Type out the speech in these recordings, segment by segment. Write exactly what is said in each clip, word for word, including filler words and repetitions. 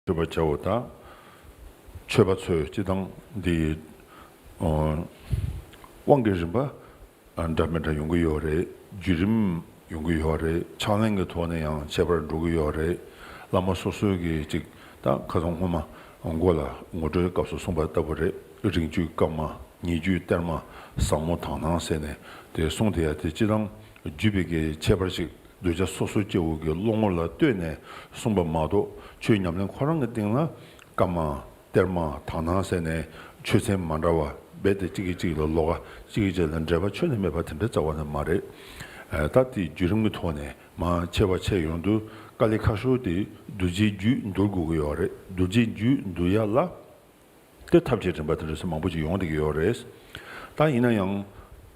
སྤྲོད་པར་བྱའོ། ད་མཆོད་པ་ཚོས་སྤྱི་དང་འདི་ཨོ་དབང་གི་རིམ་པ་ཨ་འདྲ་མི་འདྲ་ཡོང་གི་ཡོད་རེད། བརྒྱུད་རིམ་ཡོང་གི་ཡོད་རེད། ཕྱག་ལེན་གྱི་ཐོག་ནས་ཡང་ཁྱད་པར་འགྲོ་གི་ཡོད་རེད། བླ་མ་སོ་སོའི་གི་ཅིག་ད་ཁ་སང་སྔོན་མ་མགོ་ལ་ངོ་སྤྲོད་སྐབས་སུ་གསུངས་པ་ལྟ་བུ་རེད། རིང་བརྒྱུད་སྐར་མ། ཉེ་བརྒྱུད་གཏེར་མ། ཟབ་མོ་དག་སྣང་ཟེར་ནས་དེ་གསུངས་དེ་ཡ་དེ་སྤྱི་དང་བརྒྱུད་པའི་གི་ཁྱད་པར་ཅིག་གདུལ་བྱ་སོ་སོ་སྐྱེ་བོ་གི་བློ་ངོ་ལ་ལྟོས་ནས་གསུངས་པ་མ་གཏོགས། ཆོས་ཉམས་ལེན་ཁོ་རང་གི་སྟེང་ལ་བཀའ་མ། གཏེར་མ། དག་སྣང་ཟེར་ནས་ཆོས་ཚན་མ་འདྲ་བ་རྦད་དེ་གཅིག་གིས་གཅིག་ལ་ལོགས་ཀ་གཅིག་གིས་གཅིག་ལ་འབྲེལ་བ་ཆོད་ནས་མེད་པ་དེ་འདྲ་རྩ་བ་ནས་མ་རེད། ཨ་ད་དེ་བརྒྱུད་རིམ་གྱི་ཐོག་ནས་མར་ཕྱེ་བ་ཕྱེ་ཡོང་དུས་དཀའ་ལས་ཁག་ཤོས་དེ་གདུལ་བྱའི་རྒྱུད་འདུལ་དགོས་ཀྱི་ཡོད་རེད། གདུལ་བྱའི་རྒྱུད་འདུལ་ཡ་ལ། དེ་ཐབས་ཤེས་རིམ་པ་དེ་འདྲ་ཚོ་མང་པོ་ཅིག་ཡོང་བསྡད་ཀྱི་ཡོད་རེད། ད་ཡིན་ན་ཡང་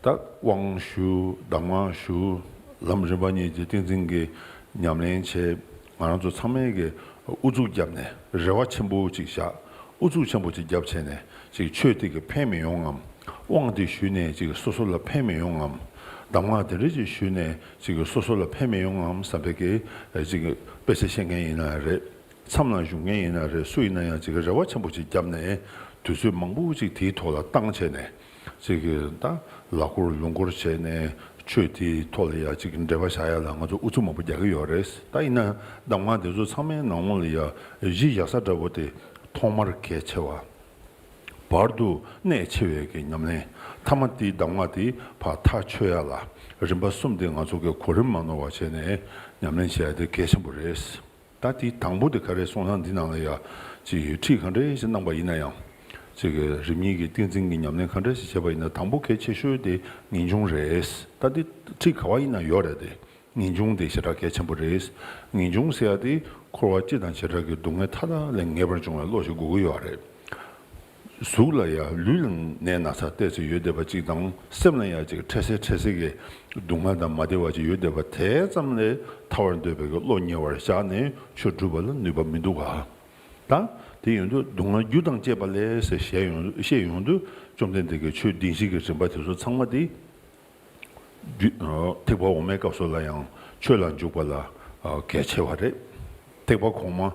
ད་དབང་ཞུ། གདམས་ངག་ཞུ། ལམ་རིམ་པ་གཉིས་ཀྱི་ཏིང་འཛིན་གྱི་ཉམས་ལེན་བྱས། ང་རང་ཚོ་ཚང་མས་ཀྱི་ཨུ་ཚུགས་བརྒྱབ་ནས་རེ་བ་ཆེན་པོ་ཅིག་བཞག་ཨུ་ཚུགས་ཆེན་པོ་ཅིག་བརྒྱབ་བྱས་ནས་ཅིག་ཆོས་དེ་གི་ཕན་མི་ཡོང་ངམ། དབང་དེ་ཞུས་ནས་ཅིག་སོ་སོ་ལ་ཕན་མི་ཡོང་ངམ། གདམས་ངག་དེ་འདྲ་ཅིག་ཞུས་ནས་ཅིག་སོ་སོ་ལ་ཕན་མི་ཡོང་ངམ་བསམ་པའི་གི་ཅིག་དཔེ་ཆ་ཤེས་མཁན་ཡིན་ན་རེད། མཚམས་ལ་བཞུགས་མཁན་ཡིན་ན་རེད། སུ་ཡིན་ན་ཡང་ཅིག་རེ་བ་ཆེན་པོ་ཅིག་བརྒྱབ་ནས་དུས་ཚོད་མང་པོ་ཅིག་དེའི་ཐོག་ལ་བཏང་བྱས་ནས་ཅིག་ད་ལག་འཁོར་ལུང་འཁོར་བྱས་ནས་ཆོས་དེའི་ཐོག་ལ་ཡ་ཅིག་འབྲེལ་བ་བཞག་ཡ་ལ་ང་ཚོ་ཨུ་ཚུགས་མང་པོ་རྒྱག་གི་ཡོད་རེད། ད་ཡིན་ན་གདམས་ངག་དེ་ཚོ་ཚང་མའི་ནང་ལོགས་ལ་ཡ་གཞི་བཞག་ས་འདྲ་བོ་དེ་ཐོག་མར་གལ་ཆེ་བ། བར་དུ་གནད་ཆེ་བའི་གི་ཉམས་ལེན། ཐ་མ་དེའི་གདམས་ངག་དེ་ཕར་ཐག་ཆོད་ཡ་ལ་རིམ་པ་གསུམ་དེ་ང་ཚོ་གི་གོ་རིམ་མ་ནོར་བ་བྱས་ནས་ཉམས་ལེན་བྱེད་ཡ་དེ་གལ་ཆེན་པོ་རེད། ད་དེའི་དང་པོ་དེ་ག་རེ་གསུངས་ན་འདི་ནང་ལ་ཡ་ཅིག་ཁྲིད་ག་འདྲ་ཞིག་གནང་པ་ཡིན་ན་ཡང་། ཅིག་རིམ་གཉིས་ཀྱི་ཏིང་འཛིན་གྱི་ཉམས་ལེན་ག་འདྲ་ཞིག་བྱས་པ་ཡིན་ན་དང་པོ་གལ་ཆེ་ཤོས་དེ་ངེས་འབྱུང་རེད། ད་འདི་ཁྲིད་ག་བ་ཡིན་ན་ཡོད་རེད་དེ། ངེས་འབྱུང་དེ་ཞེ་དྲག་གལ་ཆེན་པོ་རེད། ངེས་འབྱུང་ཟེར་ཡ་དེ་འཁོར་བ་སྤྱི་དང་བྱེ་བྲག་གི་སྡུག་བསྔལ་མཐའ་དག་ལས་ངེས་པར་འབྱུང་བའི་བློ་ཞིག་དགོས་ཀྱི་ཡོད་རེད། གཟུགས་ལ་ཡང་ལུས་ལ་ནད་ན་ཚ་ཏོག་ཙམ་ཡོད་བསྡད་པ་ཅིག་དང་། སེམས་ལ་ཡང་ཅིག་འཕྲལ་སེལ་འཕྲལ་སེལ་གྱི་སྡུག་བསྔལ་དང་མ་བདེ་བ་ཅིག་ཡོད་བསྡད་པ་དེ་ཙམ་ལས་ཐར་བར་འདོད་པའི་གི་བློ་ཉེ་བར་བཞག་ནས་ཆོས་སྒྲུབ་པ་ལ་ནུས་པ་མི་འདུག་ག་ད་དེ་ཡོང་དུས་སྡུག་བསྔལ་རྒྱུ་དང་བཅས་པ་ལས་ཟེར་བཤད་ཡོང་བཤད་ཡོང་དུས་བཅོམ་ལྡན་འདས་ཀྱིས་ཆོས་བདེན་བཞི་གི་རིམ་པ་དེ་ཚོ་ཚང་མ་དེ། རྒྱུ་ཐེག་པ་འོག་མའི་སྐབས་སུ་ལ་ཡང་ཆོས་ལ་འཇུག་པ་ལ་གལ་ཆེ་བ་རེད། ཐེག་པ་གོང་མ།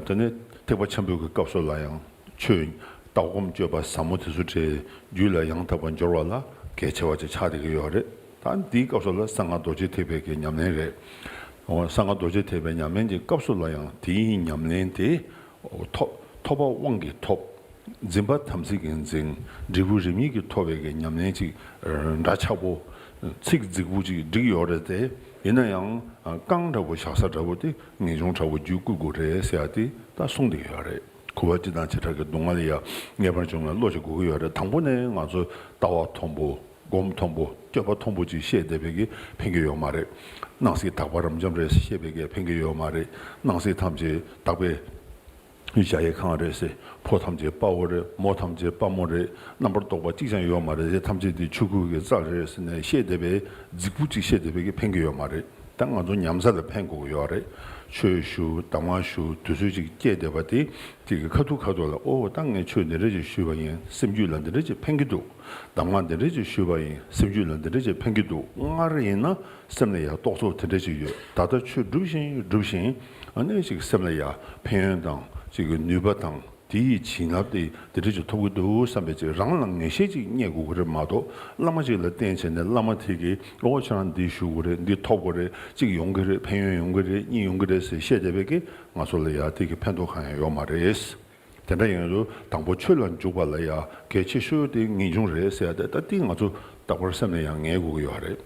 དེ་ནས་ཐེག་པ་ཆེན་པོའི་གི་སྐབས་སུ་ལ་ཡང་ཆོས་ལྟ་སྒོམ་སྤྱོད་པ་ཟབ་མོ་དེ་ཚོ་བྲལ་རྒྱུད་ལ་ཡང་དག་པར་འབྱོར་བ་ལ་གལ་ཆེ་བ་ཅིག་ཆགས་བསྡད་ཀྱི་ཡོད་རེད། ད་འདིའི་སྐབས་སུ་ལ་གསང་སྔགས་རྡོ་རྗེ་ཐེག་པའི་གི་ཉམས་ལེན་རེད། འོ་གསང་སྔགས་རྡོ་རྗེ་ཐེག་པའི་ཉམས་ལེན་གྱི་སྐབས་སུ་ལ་ཡང་དེའི་ཉམས་ལེན་དེ། ཐོབ་ཐོབ་པ་དབང་གིས་ཐོབ། འཛིན་པ་དམ་ཚིག་གིས་འཛིན། འབྲས་བུ་རིམ་གཉིས་ཀྱིས་ཐོབ་པའི་གི་ཉམས་ལེན་ཅིག་འདྲ་ཆགས་པོ། ཚིག་རྫིག་པོ་ཅིག་བསྒྲིགས་ཡོད་རེད་དེ། ཡིན་ན་ཡང་རྐང་འདྲ་བོ་བཞག་ས་འདྲ་བོ་དེ་ངེས་འབྱུང་དྲག་པོ་རྒྱུད་བསྐུལ་དགོས་རེད་ཟེར་ཡ་དེ་ད་གསུངས་བསྡད་ཡོད་རེད། འཁོར་བ་སྤྱི་དང་བྱེ་བྲག་གི་སྡུག་བསྔལ་ལ་ཡ་ངེས་པར་འབྱུང་བའི་བློ་ཞིག་དགོས་ཀྱི་ཡོད་རེད། དང་པོ་ནས་ང་ཚོ་ལྟ་བ་མཐོན་པོ། སྒོམ་མཐོན་པོ། སྤྱོད་པ་མཐོན་པོ་ཅིག་བཤད་བསྡད་པའི་གི་ཕན་གྱི་ཡོད་མ་རེད། སྣང་སྲིད་དག་པ་རབ་འབྱམས་རེད་ཟེར་བཤད་པའི་གི་ཕན་གྱི་ཡོད་མ་རེད། སྣང་སྲིད་ཐམས་ཅད་དག་པའི་གཞལ་ཡས་ཁང་རེད་ཟེར། ཕོ་ཐམས་ཅད་དཔའ་བོ་རེད། མོ་ཐམས་ཅད་དཔའ་མོ་རེད། རྣམ་པར་རྟོག་པ་གཅིག་ཀྱང་ཡོད་མ་རེད་ཟེར། ཐམས་ཅད་དེ་ཆོས་སྐུ་གི་རྩལ་རེད་ཟེར་ནས་བཤད་བསྡད་པའི་རྫིག་པོ་ཅིག་བཤད་བསྡད་པའི་གི་ཕན་གྱི་ཡོད་མ་རེད། ད་ང་ཚོ་ཉམས་ས་ལ་ཕན་དགོས་ཀྱི་ཡོད་རེད། ཆོས་ཞུ། གདམས་ངག་ཞུ། དུས་ཚོད་ཅིག་སྐྱེལ་བསྡད་པ་དེ་དེ་གི་ཁ་ཐུག་ཁ་ཐུག་ལ། ཨོ་ད་ངས་ཆོས་འདི་འདྲ་ཅིག་ཞུས་པ་ཡིན། སེམས་རྒྱུད་ལ་འདི་འདྲ་ཅིག་ཕན་གྱི་འདུག་གདམས་ངག་འདི་འདྲ་ཅིག་ཞུས་པ་ཡིན། སེམས་རྒྱུད་ལ་འདི་འདྲ་ཅིག་ཕན་གྱི་འདུག་སྔར་ཡིན་ན་སེམས་ལ་ཡང་རྟོག་ཚོགས་དེ་འདྲ་ཅིག་ཡོད། ད་ལྟ་ཆོས་སྒྲུབ་བཞིན་སྒྲུབ་བཞིན་ཨ་ནི་ཅིག་སེམས་ལ་ཡང་ཕན་ཡོན་དང་ཅིག་གི་ནུས་པ་དང་དེ་ཡི་བྱིན་རླབས་དེ་དེ་འདྲ་ཅིག་ཐོབ་ཀྱི་འདུག་བསམ་པའི་ཅིག་རང་ལ་ངེས་ཤེས་ཅིག་རྙེད་དགོས་ཀྱི་རེད་མ་གཏོགས། བླ་མ་ཅིག་ལ་བསྟེན་བྱས་ནས་བླ་མ་དེ་གིས་ཨོ་ཁྱེད་རང་འདི་ཞུ་དགོས་རེད། འདི་ཐོབ་དགོས་རེད། གཅིག་ཡོང་གི་རེད། ཕན་ཡོན་ཡོང་གི་རེད། གཉིས་ཡོང་གི་རེད་ཟེར་བཤད་བསྡད་པའི་གི་ང་ཚོ་ལ་ཡང་དེ་གི་ཕན་ཐོགས་གང་ཡང་ཡོད་མ་རེད། དེ་འདྲ་ཡིན་དུས་དང་པོ་ཆོས་ལ་འཇུག་པ་ལ་ཡང་གལ་ཆེ་ཤོས་དེ་ངེས་འབྱུང་རེད་ཟེར་ཡ་དེ། ད་དེ་ང་ཚོ་རྟག་པར་སེམས་ལ་ཡང་ངེས་དགོས་ཀྱི་ཡོད་རེད།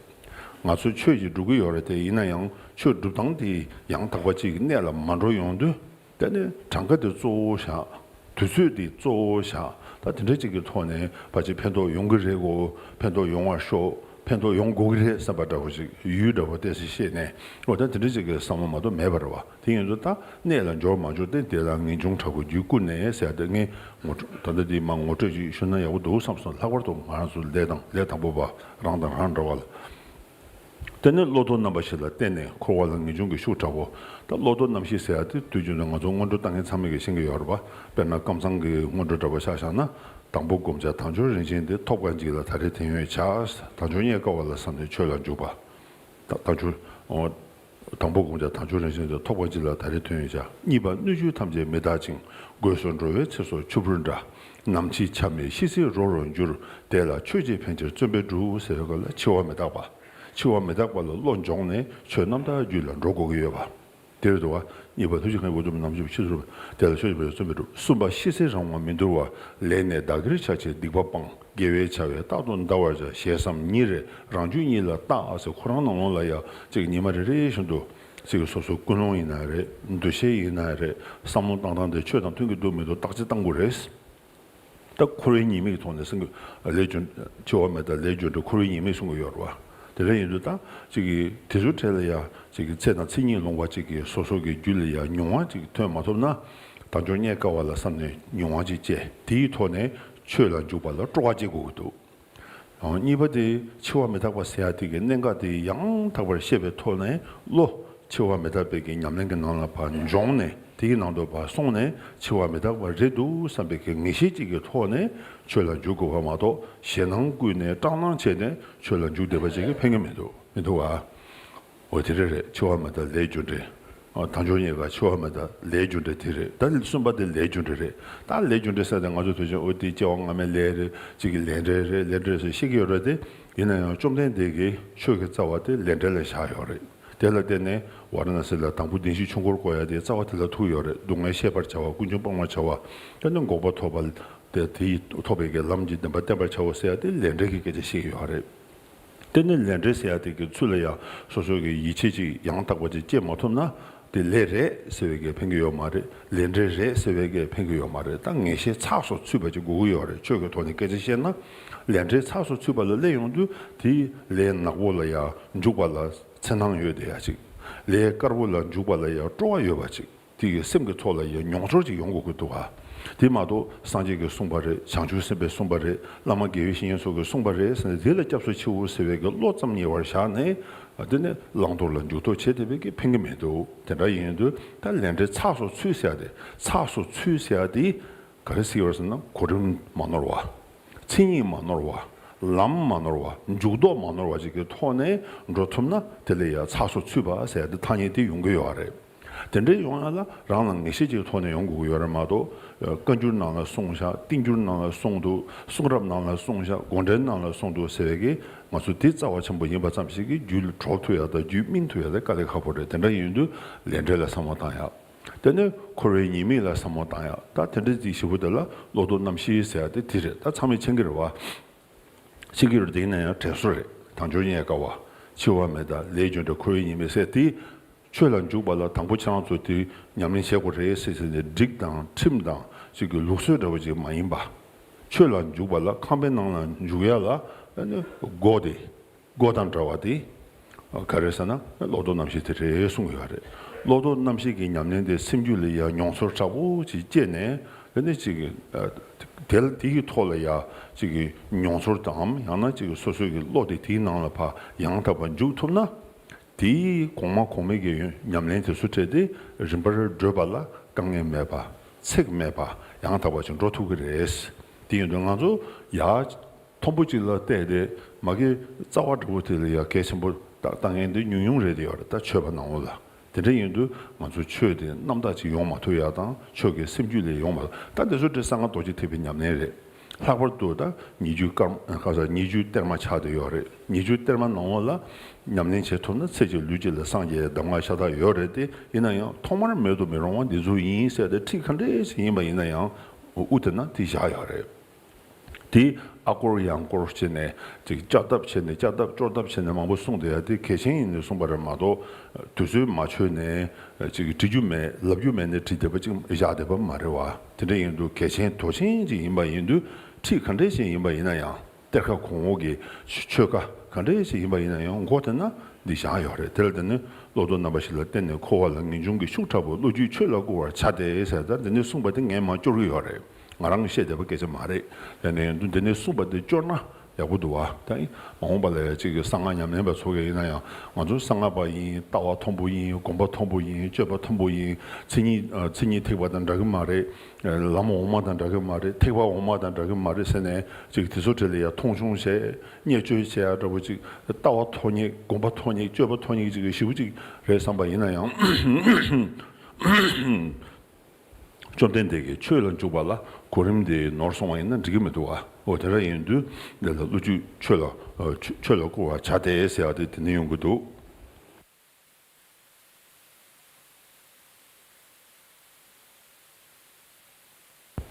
ང་ཚོ་ཆོས་ཀྱི་སྒྲུབ་ཀྱི་ཡོད་རེད་དེ། ཡིན་ན་ཡང་ཆོས་སྒྲུབ་སྟངས་དེ་ཡང་དག་པ་ཅིག་གི་གནད་ལ་མ་འགྲོ་ཡོང་དུས། དེ་ནས་གྲངས་ཀ་དེ་གཙོ་བོ་བཞག་དུས་ཚོད་དེ་གཙོ་བོ་བཞག་ད་དེ་འདྲ་ཅིག་གི་ཐོག་ནས་ཕལ་ཆེར་ཕན་ཐོགས་ཡོང་གི་རེད་གོ། ཕན་ཐོགས་ཡོང་བར་ཤོག་ཕན་ཐོགས་ཡོང་དགོས་ཀྱི་རེད་བསམ་པ་འདྲ་བོ་ཞིག་ཡུལ་འདྲ་བོ་ཏོག་ཙམ་ཤེས་ནས། འོ་ད་དེ་འདྲ་ཅིག་གི་བསམ་བློ་མ་གཏོགས་མེད་པ་རེད་བ། དེ་ཡིན་དུས་ད་གནད་ལ་འབྱོར་མ་འབྱོར་དེ་དེ་ལ་ངེས་འབྱུང་དྲག་པོ་རྒྱུད་བསྐུལ་ནས་ཟེར་ཡ་དེ། ངས་ངོ་སྤྲོད་ད་ལྟ་འདི་མར་ངོ་སྤྲོད་ཅིག་ཞུས་ན་ཡག་པོ་འདུག་བསམ་སོང་། ལྷག་པར་དུ་ང་རང་ཚོ་ལས་དང་ལས་དང་པོ་པ་རང་དང་རང་འདྲ་བ་ལ། དེ་ནས་བློ་ལྡོག་རྣམ་པ་བཞི་ལ་བརྟེན་ནས་འཁོར་བ་ལ་ངེས་འབྱུང་གི་ཤུགས་དྲག་པོ། ད་བློ་ལྡོག་རྣམ་བཞི་ཟེར་ཡ་དེ་དུས་རྒྱུན་དུ་ང་ཚོ་སྔོན་འགྲོ་ལྟ་མཁན་ཚང་མས་ཀྱིས་ཤེས་ཀྱི་ཡོད་རེད་པ། དཔེར་ན་ཀམ་ཚང་གི་སྔོན་འགྲོ་འདྲ་པོ་ཆ་བཞག་ན། དང་པོ་བསྒོམ་བྱ་དལ་འབྱོར་རིན་ཆེན་དེ་ཐོབ་གང་ཅིག་ལ་ད་རེས་དེ་ཡོད་བྱ། དལ་འབྱོར་རྙེད་དཀའ་བ་ལ་བསམ་ནས་ཆོས་ལ་འཇུག་པ། ད་དལ་འབྱོར། འོ། དང་པོ་དགོངས་འཆར་དལ་འབྱོར་རིན་ཆེན་དུ་ཐོགས་པ་གཅིག་ལ་ད་རེས་ཐོན་ཡོད་ཀྱང་། གཉིས་པ་སྣོད་བཅུད་ཐམས་ཅད་མི་རྟག་ཅིང་། སྒོས་སུ་འགྲོ་བའི་ཚེ་སྲོག་ཆུ་བུར་འདྲ། ནམ་འཆི་ཆ་མེད་ཤི་གསོན་རོ་རུ་འགྱུར། དེ་ལ་ཆོས་ཀྱིས་ཕན་ཕྱིར་བརྩོན་པས་འགྲུབ་ཟེར་བའི་སྐབས་ལ་འཆི་བ་མི་རྟག་པ། འཆི་བ་མི་རྟག་པ་ལ་བློ་འབྱོངས་ནས་ཆོས་རྣམ་དག་རྒྱུད་ལ་འགྲོ་དགོས་ཀྱི་ཡོད་པ། དེ་རེད་འདུག་བ། གཉིས་པ་ཐུགས་རྗེ་མཁན་དགོས་གཏུམ་ནམ་འཆི་ཤི་གསོན་རོ། དེ་ལ་ཆོས་ཀྱིས་ཕན་ཕྱིར་བརྩོན་པས་འགྲུབ། གསུམ་པ་ཤི་གསོན་རང་དབང་མི་འདོར་བ། ལས་ནི་བདག་གིར་བྱ་ཕྱིར་སྡིག་པ་སྤང་། དགེ་བའི་བྱ་བས་རྟག་ཏུ་འདའ་བར་བྱ། ཞེ་བསམ་ཉིན་རེ་རང་རྒྱུད་ཉིད་ལ་བརྟག་ཟེར། ཁོ་རང་ནང་ལོགས་ལ་ཡང་ཅིག་ཉི་མ་རེ་རེ་བཞིན་དུ་ཅིག་སོ་སོའི་ཀུན་སློང་ཡིན་ན་རེད། འདུ་ཤེས་ཡིན་ན་རེད། བསམ་བློ་བཏང་སྟངས་དེ་ཆོས་དང་མཐུན་གྱི་འདུག་མི་འདུག་བརྟག་དཔྱད་གཏང་དགོས་རེད། ད་འཁོར་བའི་ཉེས་དམིགས་ཀྱི་ཐོག་ནས་སེམས་ཀྱི་ལས་རྒྱུ་འཆི་བ་མི་རྟག་ལས་རྒྱུ་འབྲས་འཁོར་བའི་ཉེས་དམིགས་གསུང་གི་ཡོད་རེད་བ། དེ་འདྲ་ཡིན་དུས་ད་ཅིག་གིས་དེ་ཚོའི་གྲས་ལ་ཡང་ཅིག་གིས་ཚེ་དང་མཚན་ཉིད་ལོངས་པ་ཅིག་གིས་སོ་སོ་གི་རྒྱུད་ལ་ཡང་མྱོང་བ་ཅིག་ཐོན་མ་ཐུབ་ན། དལ་འབྱོར་རྙེད་དཀའ་བ་ལ་བསམ་ནས་མྱོང་བ་ཅིག་སྐྱེས། དེའི་ཐོག་ནས་ཆོས་ལ་འཇུག་པ་ལ་སྤྲོ་བ་སྐྱེ་དགོས་ཀྱི་འདུག་གཉིས་པ་དེ་འཆི་བ་མི་རྟག་པ་ཟེར་ཡ་དེ་གི་གནད་འགག་དེ་ཡང་དག་པར་ཤེས་པའི་ཐོག་ནས་བློ་འཆི་བ་མི་རྟག་པའི་གི་ཉམས་ལེན་གྱི་ནང་ལ་ཕར་འབྱོངས་ནས། དེའི་ནང་དུ་ཕར་སོང་ནས་འཆི་བ་མི་རྟག་པ་རེད་འདུག་བསམ་པའི་གི་ངེས་ཤེས་ཅིག་གི་ཐོག་ནས་ཆོས་ལ་འཇུག་དགོས་པ་མ་གཏོགས། ཞེད་སྣང་བསྐུལ་ནས་སྐྲག་སྣང་བྱས་ནས་ཆོས་ལ་འཇུག་བསྡད་པ་ཅིག་གིས་ཕན་གྱི་མི་འདུག་མི་འདུག་བ། འོ་དེ་རེད་རེད། འཆི་བ་མི་རྟག་ལས་རྒྱུ་འབྲས། ཨ། དལ་འབྱོར་རྙེད་དཀའ་འཆི་བ་མི་རྟག་ལས་རྒྱུ་འབྲས་དེ་རེད། ད་གསུམ་པ་དེ་ལས་རྒྱུ་འབྲས་རེད། ད་ལས་རྒྱུ་འབྲས་ཟེར་ཏེ་ང་ཚོ་དུས་ཆེན་འོ་དེ་སྐྱེ་བ་སྔ་མའི་ལས་རེད། ཅིག་གི་ལས་འབྲས་རེད། ལས་འབྲས་ཟེར་བཤད་ཀྱི་ཡོད་རེད་དེ། ཡིན་ན་ཡང་བཅོམ་ལྡན་འདས་ཀྱིས་ཆོས་ཀྱི་རྩ་བ་དེ་ལས་འབྲས་ལ་བཞག་ཡོད་རེད། དེ་ལ་བརྟེན་ནས་ཝཱ་ར་ཎ་སི་ལ་དང་པོ་བདེན་བཞིའི་ཆོས་འཁོར་བསྐོར་ཡ་དེ་རྩ་བ་དེ་ལ་ཐུག་ཡོད་རེད། སྡུག་བསྔལ་ཤེས་པར་བྱ་བ། ཀུན་འབྱུང་སྤང་བར་བྱ་བ། དེ་ནས་འགོག་པ་ཐོབ་པ། དེ་དེ་ཡིས་ཐོབ་པའི་གི་ལམ་གྱི་བདེན་པ་བསྟན་པར་བྱའོ་ཟེར་ཡ་དེ་ལས་འབྲས་ཀྱི་སྐད་ཆ་བཤད་ཀྱི་ཡོད་རེད། དེ་ནི་ལས་འབྲས་ཟེར་ཡ་དེ་གི་ཚུལ་ལ་ཡང་སོ་སོ་གི་ཡིད་ཆེས་ཅིག་ཡང་དག་པ་ཅིག་སྐྱེ་མ་ཐུབ་ན། དེ་ལས་རེད་ཟེར་བའི་གི་ཕན་གི་ཡོད་མ་རེད། ལས་འབྲས་རེད་ཟེར་བའི་གི་ཕན་གི་ཡོད་མ་རེད། ད་ངེས་ཤེས་ཚགས་སུ་ཚུད་པ་ཅིག་དགོས་ཀྱི་ཡོད་རེད། ཆོས་ཀྱི་ཐོག་ནས་སྐད་ཆ་བཤད་ན། ལས་འབྲས་ཚགས་སུ་ཚུད་པ་ལ་སླེབས་ཡོང་དུས་དེའི་ལས་ནག་པོ་ལ་ཡང་འཇུག་པ་ལ་འཚེར་སྣང་ཡོད་བསྡད་ཡ་ཅིག་ལས་དཀར་པོ་ལ་འཇུག་པ་ལ་ཡང་སྤྲོ་བ་ཡོད་པ་ཅིག་དེ་གི་སེམས་ཀྱི་ཐོག་ལ་ཡང་མྱོང་ཚོར་ཅིག་ཡོང་དགོས་ཀྱི་འདུག་ག་དེ་མ་གཏོགས་སངས་རྒྱས་ཀྱིས་གསུངས་པ་རེད། བྱང་ཆུབ་སེམས་དཔས་གསུངས་པ་རེད། བླ་མ་དགེ་བའི་བཤེས་གཉེན་སོགས་ཀྱིས་གསུངས་པ་རེད་ཟེར་ནས་དེ་ལ་སྐྱབས་སུ་མཆིའོ་ཟེར་བའི་གི་བློ་ཙམ་ཉེ་བར་བཞག་ནས། དེ་ནས་བླང་དོར་ལ་འཇུག་ལྡོག་བྱེད་བསྡད་པའི་གི་ཕན་གི་མི་འདུག་དེ་འདྲ་ཡིན་དུས་ད་ལས་འབྲས་ཚགས་སུ་ཚུད་ཟེར་ཡ་དེ། ཚགས་སུ་ཚུད་ཟེར་ཡ་དེ་ག་རེ་ཟེར་བ་ཟེར་ན། གོ་རིམ་མ་ནོར་བ། མཚན་ཉིད་མ་ནོར་བ། ལམ་མ་ནོར་བ། འཇུག་ལྡོག་མ་ནོར་བ་ཅིག་གི་ཐོག་ནས་འགྲོ་ཐུབ་ན། དེ་ལ་ཡང་ཚགས་སུ་ཚུད་པ་ཟེར་ཡ་དེ་ཐ་སྙད་དེ་ཡོང་གི་ཡོད་རེད། དེ་འདྲའི་ཡོང་ཡ་ལ་རང་ལ་ངེས་ཤེས་ཅིག་གི་ཐོག་ནས་ཡོང་དགོས་ཀྱི་ཡོད་རེད་མ་གཏོགས། བཀའ་འགྱུར་ནང་ལ་གསུངས་བཞག་བསྟན་འགྱུར་ནང་ལ་གསུངས་འདུག་གསུང་རབ་ནང་ལ་གསུངས་བཞག་དགོངས་འགྲེལ་ནང་ལ་གསུངས་འདུག་ཟེར་བའི་གི་ང་ཚོ་དེ་རྩ་བ་ཆེན་པོ་ཡིན་པ་ཙམ་ཞིག་གིས་རྒྱུད་ལ་གྲོལ་ཐུབ་ཡ་དང་རྒྱུད་སྨིན་ཐུབ་ཡ་དེ་དཀའ་ལས་ཁག་པོ་རེད། དེ་འདྲ་ཡིན་དུས་ལས་འབྲས་ལ་བསམ་བློ་བཏང་ཡ། དེ་ནས་འཁོར་བའི་ཉེས་དམིགས་ལ་བསམ་བློ་བཏང་ཡ། ད་དེ་འདྲ་ཅིག་ཞིབ་པོ་དེ་ལ་བློ་ལྡོག་རྣམ་བཞི་ཟེར་ཡ་དེ་དེ་རེད། ད་ཚང་མས་མཁྱེན་གྱི་རེད་བ། མཁྱེན་གྱི་རེད། དེ་ཡིན་ན་ཡང་དྲན་གསོ་རེད། དལ་འབྱོར་རྙེད་དཀའ་བ། འཆི་བ་མི་རྟག་ལས་རྒྱུ་འབྲས། འཁོར་བའི་ཉེས་དམིགས་ཟེར་དེ། ཆོས་ལ་འཇུག་པ་ལ་དང་པོ་ཁྱེད་རང་ཚོ་དེ་ཉམས་ལེན་བྱེད་དགོས་རེད་ཟེར་ཟེར་ནས་སྒྲིག་དང་ཁྲིམས་དང་ཅིག་གི་ལུགས་སྲོལ་འདྲ་བོ་ཅིག་མ་ཡིན་པ། ཆོས་ལ་འཇུག་པ་ལ་ཁང་པའི་ནང་ལ་འཇུག་ཡ་ལ་ནི་སྒོ་དེ། སྒོ་དང་འདྲ་བ་དེ་ག་རེ་ཟེར་ན་བློ་ལྡོག་རྣམ་བཞི་དེ་རེད་གསུངས་ཡོད་རེད། བློ་ལྡོག་རྣམ་བཞི་གི་ཉམས་ལེན་དེ་སེམས་རྒྱུད་ལ་ཡང་མྱོང་ཚོར་དྲག་པོ་ཅིག་སྐྱེས་ནས། དེ་ནས་ཅིག་གི་དེ་ལ་དེ་གི་ཐོག་ལ་ཡང་ཅིག་གི་མྱོང་ཚོར་དང་ཡང་ན་ཅིག་གི་སོ་སོའི་གི་བློ་དེ་དེའི་ནང་ལ་ཕར་ཡང་དག་པར་འཇུག་ཐུབ་ན། དེའི་གོང་མ་གོང་མའི་གི་ཉམས་ལེན་དེ་ཚོ་སྤྲད་དེ་རིམ་པར་བགྲོད་པ་ལ་དཀའ་ངལ་མེད་པ། ཚེགས་མེད་པ། ཡང་དག་པ་ཅིག་འགྲོ་ཐུབ་ཀྱི་རེད། དེ་ཡིན་དུས་ང་ཚོ་ཡར་མཐོན་པོ་ཅིག་ལ་བལྟས་ཏེ་མ་གི་རྩ་བ་འདྲ་བོ་དེ་ལ་ཡ་གལ་ཆེན་པོ་ལྟ་ལྟ་མཁན་དེ་ཉུང་ཉུང་རེད་དེ་ཡོད་རེད། ད་ཆོས་པ་ནང་ལོགས་ལ། དེ་འདྲ་ཡིན་དུས་ང་ཚོ་ཆོས་དེ་རྣམ་དག་ཅིག་ཡོང་མ་ཐུབ་ཡ་དང་ཆོས་ཀྱི་སེམས་རྒྱུད་ལ་ཡོང་མ་ཐུབ། ད་འདི་ཚོ་དེ་གསང་སྔགས་རྡོ་རྗེ་ཐེག་པའི་ཉམས་ལེན་རེད། ལྷག་པར་དུ་ད་ཉེ་རྒྱུད་ཀརྨ་ཁ་ས་ཉེ་རྒྱུད་གཏེར་མ་ཆགས་བསྡད་ཡོད་རེད། ཉེ་རྒྱུད་གཏེར་མ་ནང་ལོགས་ལ་ཉམས་ལེན་བྱེད་ཐུབ་ན་ཚེ་གཅིག་ལུས་གཅིག་ལ་སངས་རྒྱས་གདམས་ངག་ཤ་སྟག་ཡོད་རེད་དེ། ཡིན་ན་ཡང་ཐོག་མར་མེད་དུ་མི་རུང་བ་འདི་ཚོ་ཡིན་ཟེར་ཏེ་ཁྲིད་ག་འདྲས་ཞིག་ཡིན་པ་ཡིན་ན་ཡང་དབུ་དེ་ན་དེ་བཞག་ཡོད་རེད། དེ་ཨ་སྐོར་ཡང་སྐོར་བྱས་ནས་ཅིག་བསྐྱར་ལྡབ་བྱས་ནས་བསྐྱར་ལྡབ་སྐྱོར་ལྡབ་བྱས་ནས་མང་པོ་གསུངས་བསྡད་ཡ་དེ་གལ་ཆེན་ཡིན་ནས་གསུངས་པ་རེད་མ་གཏོགས། དུས་ཚོད་མ་ཆོད་ནས་ཅིག་བྲི་རྒྱུ་མེད་ལབ་རྒྱུ་མེད་ནས་བྲིས་བསྡད་པ་ཅིག་བཞག་བསྡད་པ་མ་རེད་བ། དེ་འདྲ་ཡིན་དུས་གལ་ཆེན་དོ་ཆེན་ཅིག་ཡིན་པ་ཡིན་དུས་ཁྲིད་ག་འདྲས་ཞིག་ཡིན་པ་ཡིན་ན་ཡང་། གཏེར་ཁ་གོང་འོག་གི་ཆོས་ཁ་ག་འདྲས་ཞིག་ཡིན་པ་ཡིན་ན་ཡང་མགོ་དེ་ན་འདི་བཞག་ཡོད་རེད། དེ་ལ་དེ་ནི་བློ་ལྡོག་རྣམ་པ་བཞི་ལ་བརྟེན་ནས་འཁོར་བ་ལ་ངེས་འབྱུང་གི་ཤུགས་དྲག་པོས་བློ་རྒྱུད་ཆོས་ལ་བསྐུར་བར་བྱ་སྟེ་ཟེར། ད་འདི་ནི་གསུངས་པ་དེ་ངས་མར་སྐྱོར་གྱི་ཡོད་རེད། ང་རང་གིས་བཤད་བསྡད་པ་སྐད་ཆ་མ་རེད། དེ་ནས་འདི་ནི་གསུངས་པ་དེ་སྐྱོར་ན་ ཡག་པོ་འདུག་བ། ད་ཡིན་མ་འོངས་པ་ལ་ཡ་གཅིག་གི་གསང་སྔགས་ཉམས་ལེན་པ་ཚོ་གས་ཡིན་ན་ཡང་ང་ཚོ་གསང་སྔགས་པ་ཡིན། ལྟ་བ་མཐོན་པོ་ཡིན། སྒོམ་པ་མཐོན་པོ་ཡིན། སྤྱོད་པ་མཐོན་པོ་ཡིན། མཚན་ཉིད་ཨ་མཚན་ཉིད་ཐེག་པ་དང་འདྲ་གི་མ་རེད། ལམ་འོག་མ་དང་འདྲ་གི་མ་རེད། ཐེག་པ་འོག་མ་དང་འདྲ་གི་མ་རེད་ཟེར་ནས་གཅིག་དེ་ཚོ་གྲས་ལ་ཡ་མཐོང་ཆུང་བྱས། བརྙས་བཅོས་བྱས་ཡ་འདྲ་པོ་གཅིག་ལྟ་བ་མཐོ་སྙེག་སྒོམ་པ་མཐོ་སྙེག་སྤྱོད་པ་མཐོ་སྙེག་གཅིག་གི་ཞེ་པོ་གཅིག་རེད་བསམ་པ་ཡིན་ན་ཡང་། བཅོམ་ལྡན་འདས་ཀྱིས་ཆོས་ལ་འཇུག་པ་ལ་གོ་རིམ་དེ་ནོར་སོང་བ་ཡིན་ན་འགྲིག་གི་མི་འདུག་བ། འོ་དེ་འདྲ་ཡིན་དུས་འདི་ལ་བློ་རྒྱུད་ཆོས་ལ་ཨ་ཆོས་ཆོས་ལ་བསྐུར་བར་བྱ་སྟེ་ཟེར་བ་དེ་དེ་ནས་ཡོང་གི་འདུག་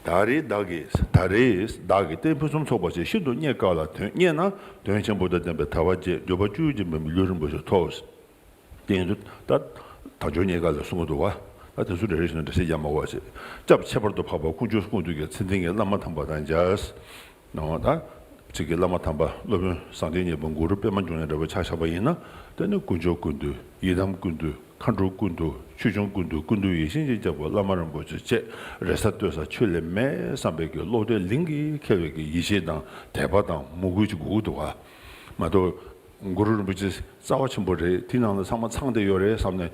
ད་རེས་བདག་གིས་ད་རེས་བདག་གིས་རྟེན་ཕུན་སུམ་ཚོགས་པ་ཞིག་ཤིན་ཏུ་རྙེད་དཀའ་ལ་དོན་རྙེད་ན་དོན་ཆེན་པོ་དང་ལྡན་པའི་དལ་བ་བརྒྱད་འགྱོད་པ་བཅུ་འབྱིན་པའི་ལུས་རིན་པོ་ཆེ་ཐོབ། དེ་ཡིན་དུས་ད་དལ་འབྱོར་རྙེད་དཀའ་ལ་གསུང་གི་འདུག་བ། ད་དེ་ཚོ་རེ་རེ་བཞིན་འགྲེལ་བཤད་རྒྱག་མ་དགོས་པ་བྱས། སྐྱབས་ཁྱད་པར་དུ་འཕགས་པ་དཀོན་མཆོག་ཀུན་འདུས་ཀྱི་མཚན་ལྡན་གྱི་བླ་མ་དམ་པ་དང་མཇལ། ནོ་ད། གཅིག་གི་བླ་མ་དམ་པ་སློབ་དཔོན་སངས་རྒྱས་གཉིས་པ་གུ་རུ་པདྨ་འབྱུང་གནས་འདྲ་བོ་ཆ་བཞག་པ་ཡིན་ན། དེ་ནི་དཀོན་མཆོག་ཀུན་འདུས་ཡི་དམ་ཀུན་འདུས་མཁའ་འགྲོ་ཀུན་འདུས་ཆོས་སྐྱོང་ཀུན་འདུས་ཀུན་འདུས་ཡིད་བཞིན་གྱི་རྒྱལ་པོ་བླ་མ་རིན་པོ་ཆེ་བཅས་རེ་ས་ལྟོས་ས་ཆོས་ལས་མེད་བསམ་པའི་གི་བློ་གཏད་ལིང་གིས་ཁེལ་བའི་གི་ཡིད་ཆེས་དང་དད་པ་དང་མོས་གུས་ཅིག་དགོས་ཀྱི་འདུག་ག་མ་གཏོགས། གུ་རུ་རིན་པོ་ཆེ་རྩ་བ་ཆེན་པོ་རེད། དེའི་ནང་ལ་ཚང་མ་ཚང་བསྡད་ཡོད་རེད་བསམ་ནས།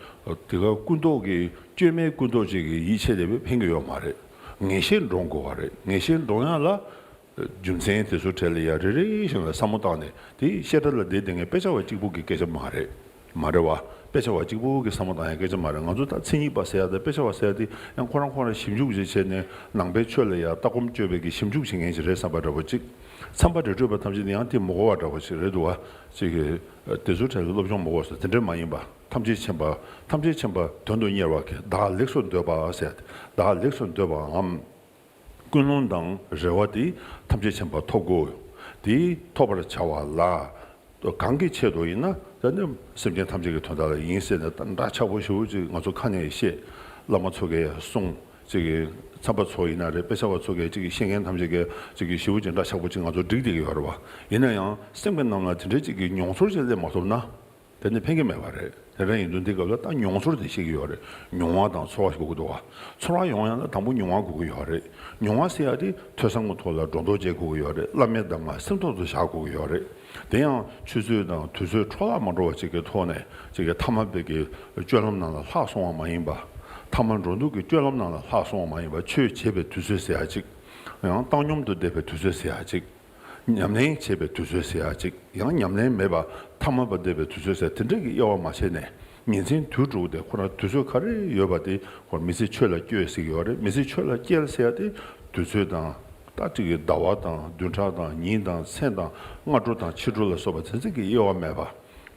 དེ་ག་ཀུན་རྟོག་གི་བཅོས་མའི་ཀུན་རྟོག་ཅིག་གི་ཡིད་ཆེས་བསྡད་པས་ཕན་གྱི་ཡོད་མ་རེད། ངེས་ཤེས་འདྲོངས་དགོས་པ་རེད། ངེས་ཤེས་འདྲོངས་ཡག་ལ། རྒྱུ་མཚན་དེ་ཚོ་གྲས་ལ་ཡ་རེ་རེ་བཞིན་ལ་བསམ་བློ་བཏང་ནས་དེ་བཤད་གྲྭ་ལ་བསྡད་བསྡད་མཁན་དཔེ་ཆ་བ་གཅིག་པུ་གི་སྐད་ཆ་མ་རེད། མ་རེད་བ། དཔེ་ཆ་བ་གཅིག་པུ་གི་བསམ་བློ་བཏང་ཡག་སྐད་ཆ་མ་རེད། ང་ཚོ་ད་མཚན་ཉིད་པ་ཟེར་ཡག་དང་དཔེ་ཆ་བ་ཟེར་ཡག་དེ་ཡང་ཁོ་རང་ཁོ་རང་ཞིབ་འཇུག་ཅིག་བྱས་ནས་ནང་པའི་ཆོས་ལ་ཡ་ལྟ་སྒོམ་སྤྱོད་པའི་གི་ཞིབ་འཇུག་བྱེད་མཁན་ཞིག་རེད་བསམ་པ་འདྲ་པོ་གཅིག་མཚམས་པ་རི་ཁྲོད་པ་ཐམས་ཅད་ནི་ཡང་དེ་མི་གོ་བ་འདྲ་པོ་ཞིག་རེད་འདུག་བ། ཅིག་གི་དེ་ཚོའི་གྲས་ལ་སློབ་སྦྱོང་མི་དགོས་ཟེར་དེ་འདྲ་མ་ཡིན་པ། ཐམས་ཅད་མཁྱེན་པ། ཐམས་ཅད་མཁྱེན་པ་དོན་དུ་གཉེར་བ་གི་བདག་ལེགས་སུ་འདོད་པ་ཟེར། བདག་ལེགས་སུ་འདོད་པའམ། ཀུན་སློང་དང་རེ་བ་དེ་ཐམས་ཅད་མཁྱེན་པ་ཐོབ་དགོས། དེ་ཐོབ་པར་བྱ་བ་ལ། གང་གི་ཆེད་དུ་ཡིན་ན་ད་ནི་སེམས་ཅན་ཐམས་ཅད་ཀྱི་དོན་དག་ལ་ཡིན་ཟེར་ནས་ད་འདྲ་ཆགས་པོ་ཞེ་པོ་ཅིག་ང་ཚོ་ཁ་ནས་བཤད། བླ་མ་ཚོ་གས་གསུངས། ཅིག་གི་མཚམས་པ་ཚོ་ཡིན་ན་རེད། དཔེ་ཆ་བ་ཚོ་གས་ཅིག་གི་བཤད་མཁན་ཐམས་ཅད་གས་ཅིག་གི་ཞེ་པོ་ཅིག་འདྲ་ཆགས་པོ་ཅིག་ང་ཚོ་འགྲིག་བསྡད་ཀྱི་ཡོད་རེད་བ། ཡིན་ན་ཡང་སེམས་ཀྱི་ནང་ལ་དེ་འདྲའི་ཅིག་གི་མྱོང་ཚོར་ཅིག་སླེབས་མ་ཐུབ་ན། དེ་ནི་ཕན་གྱི་མེད་པ་རེད། དེ་འདྲ་ཡིན་དུས་འདི་སྐབས་ལ་ད་མྱོང་ཚོར་དེ་ཤེས་ཀྱི་ཡོད་རེད། མྱོང་བ་དང་ཚོར་བ་ཞིག་དགོས་ཀྱི་འདུག་བ། ཚོར་བ་ཡོང་ཡག་ལ་དང་པོ་མྱོང་བ་དགོས་ཀྱི་ཡོད་རེད། མྱོང་བ་ཟེར་ཡག་དེ་ཐོས་བསམ་གྱི་ཐོག་ལ་སྒྲོ་འདོགས་བཅད་དགོས་ཀྱི་ཡོད་རེད། བླ་མའི་གདམས་ངག་སེམས་ཐོག་ཏུ་བཞག་དགོས་ཀྱི་ཡོད་རེད། དེ་ཡང་ཆུད་ཟོས་དང་དུས་ཚོད་འཕྲོ་བརླག་མ་འགྲོ་བ་ཅིག་གི་ཐོག་ནས་ཅིག་གི་ཐ་མལ་པའི་གི་སྤྱོད་ལམ་ནང་ལ་ལྷག་སོང་བ་མ་ཡིན་པ། ཐ་མལ་འགྲོ་འདུག་གི་སྤྱོད་ལམ་ནང་ལ་ལྷག་སོང་བ་མ་ཡིན་པ། ཆོས་བྱེད་པའི་དུས་ཚོད་ཟེར་ཡག་ཅིག་ཡང་བཏང་སྙོམས་དུ་བསྡད་པའི་དུས་ཚོད་ཟེར་ཡག་ཅིག་ཉམས་ལེན་བྱེད་པའི་དུས་ཚོད་ཟེར་ཡག་ཅིག་ཡང་ཉམས་ལེན་མེད་པ་ཐ་མལ་པ་བསྡད་པའི་དུས་ཚོད་ཟེར་དེ་འདྲ་གི་དབྱེ་བ་མ་ཕྱེ་ནས་ཉིན་མཚན་དུས་དྲུག་དེ་ཁོ་རང་དུས་ཚོད་ག་རེ་ཡོད་པ་དེ་ཁོ་མི་ཚེ་ཆོས་ལ་བསྐྱལ་ཟེར་གྱི་ཡོད་རེད། མི་ཚེ་ཆོས་ལ་བསྐྱལ་ཟེར་ཡག་དེ་དུས་ཚོད་དང་ད་ཅིག་གི་ཟླ་བ་དང་བདུན་ཕྲག་དང་ཉིན་དང་མཚན་དང་སྔ་དྲོ་དང་ཕྱི་དྲོ་ལ་སོགས་པ་དེ་ཚོ་གི་དབྱེ་བ་མེད་པ།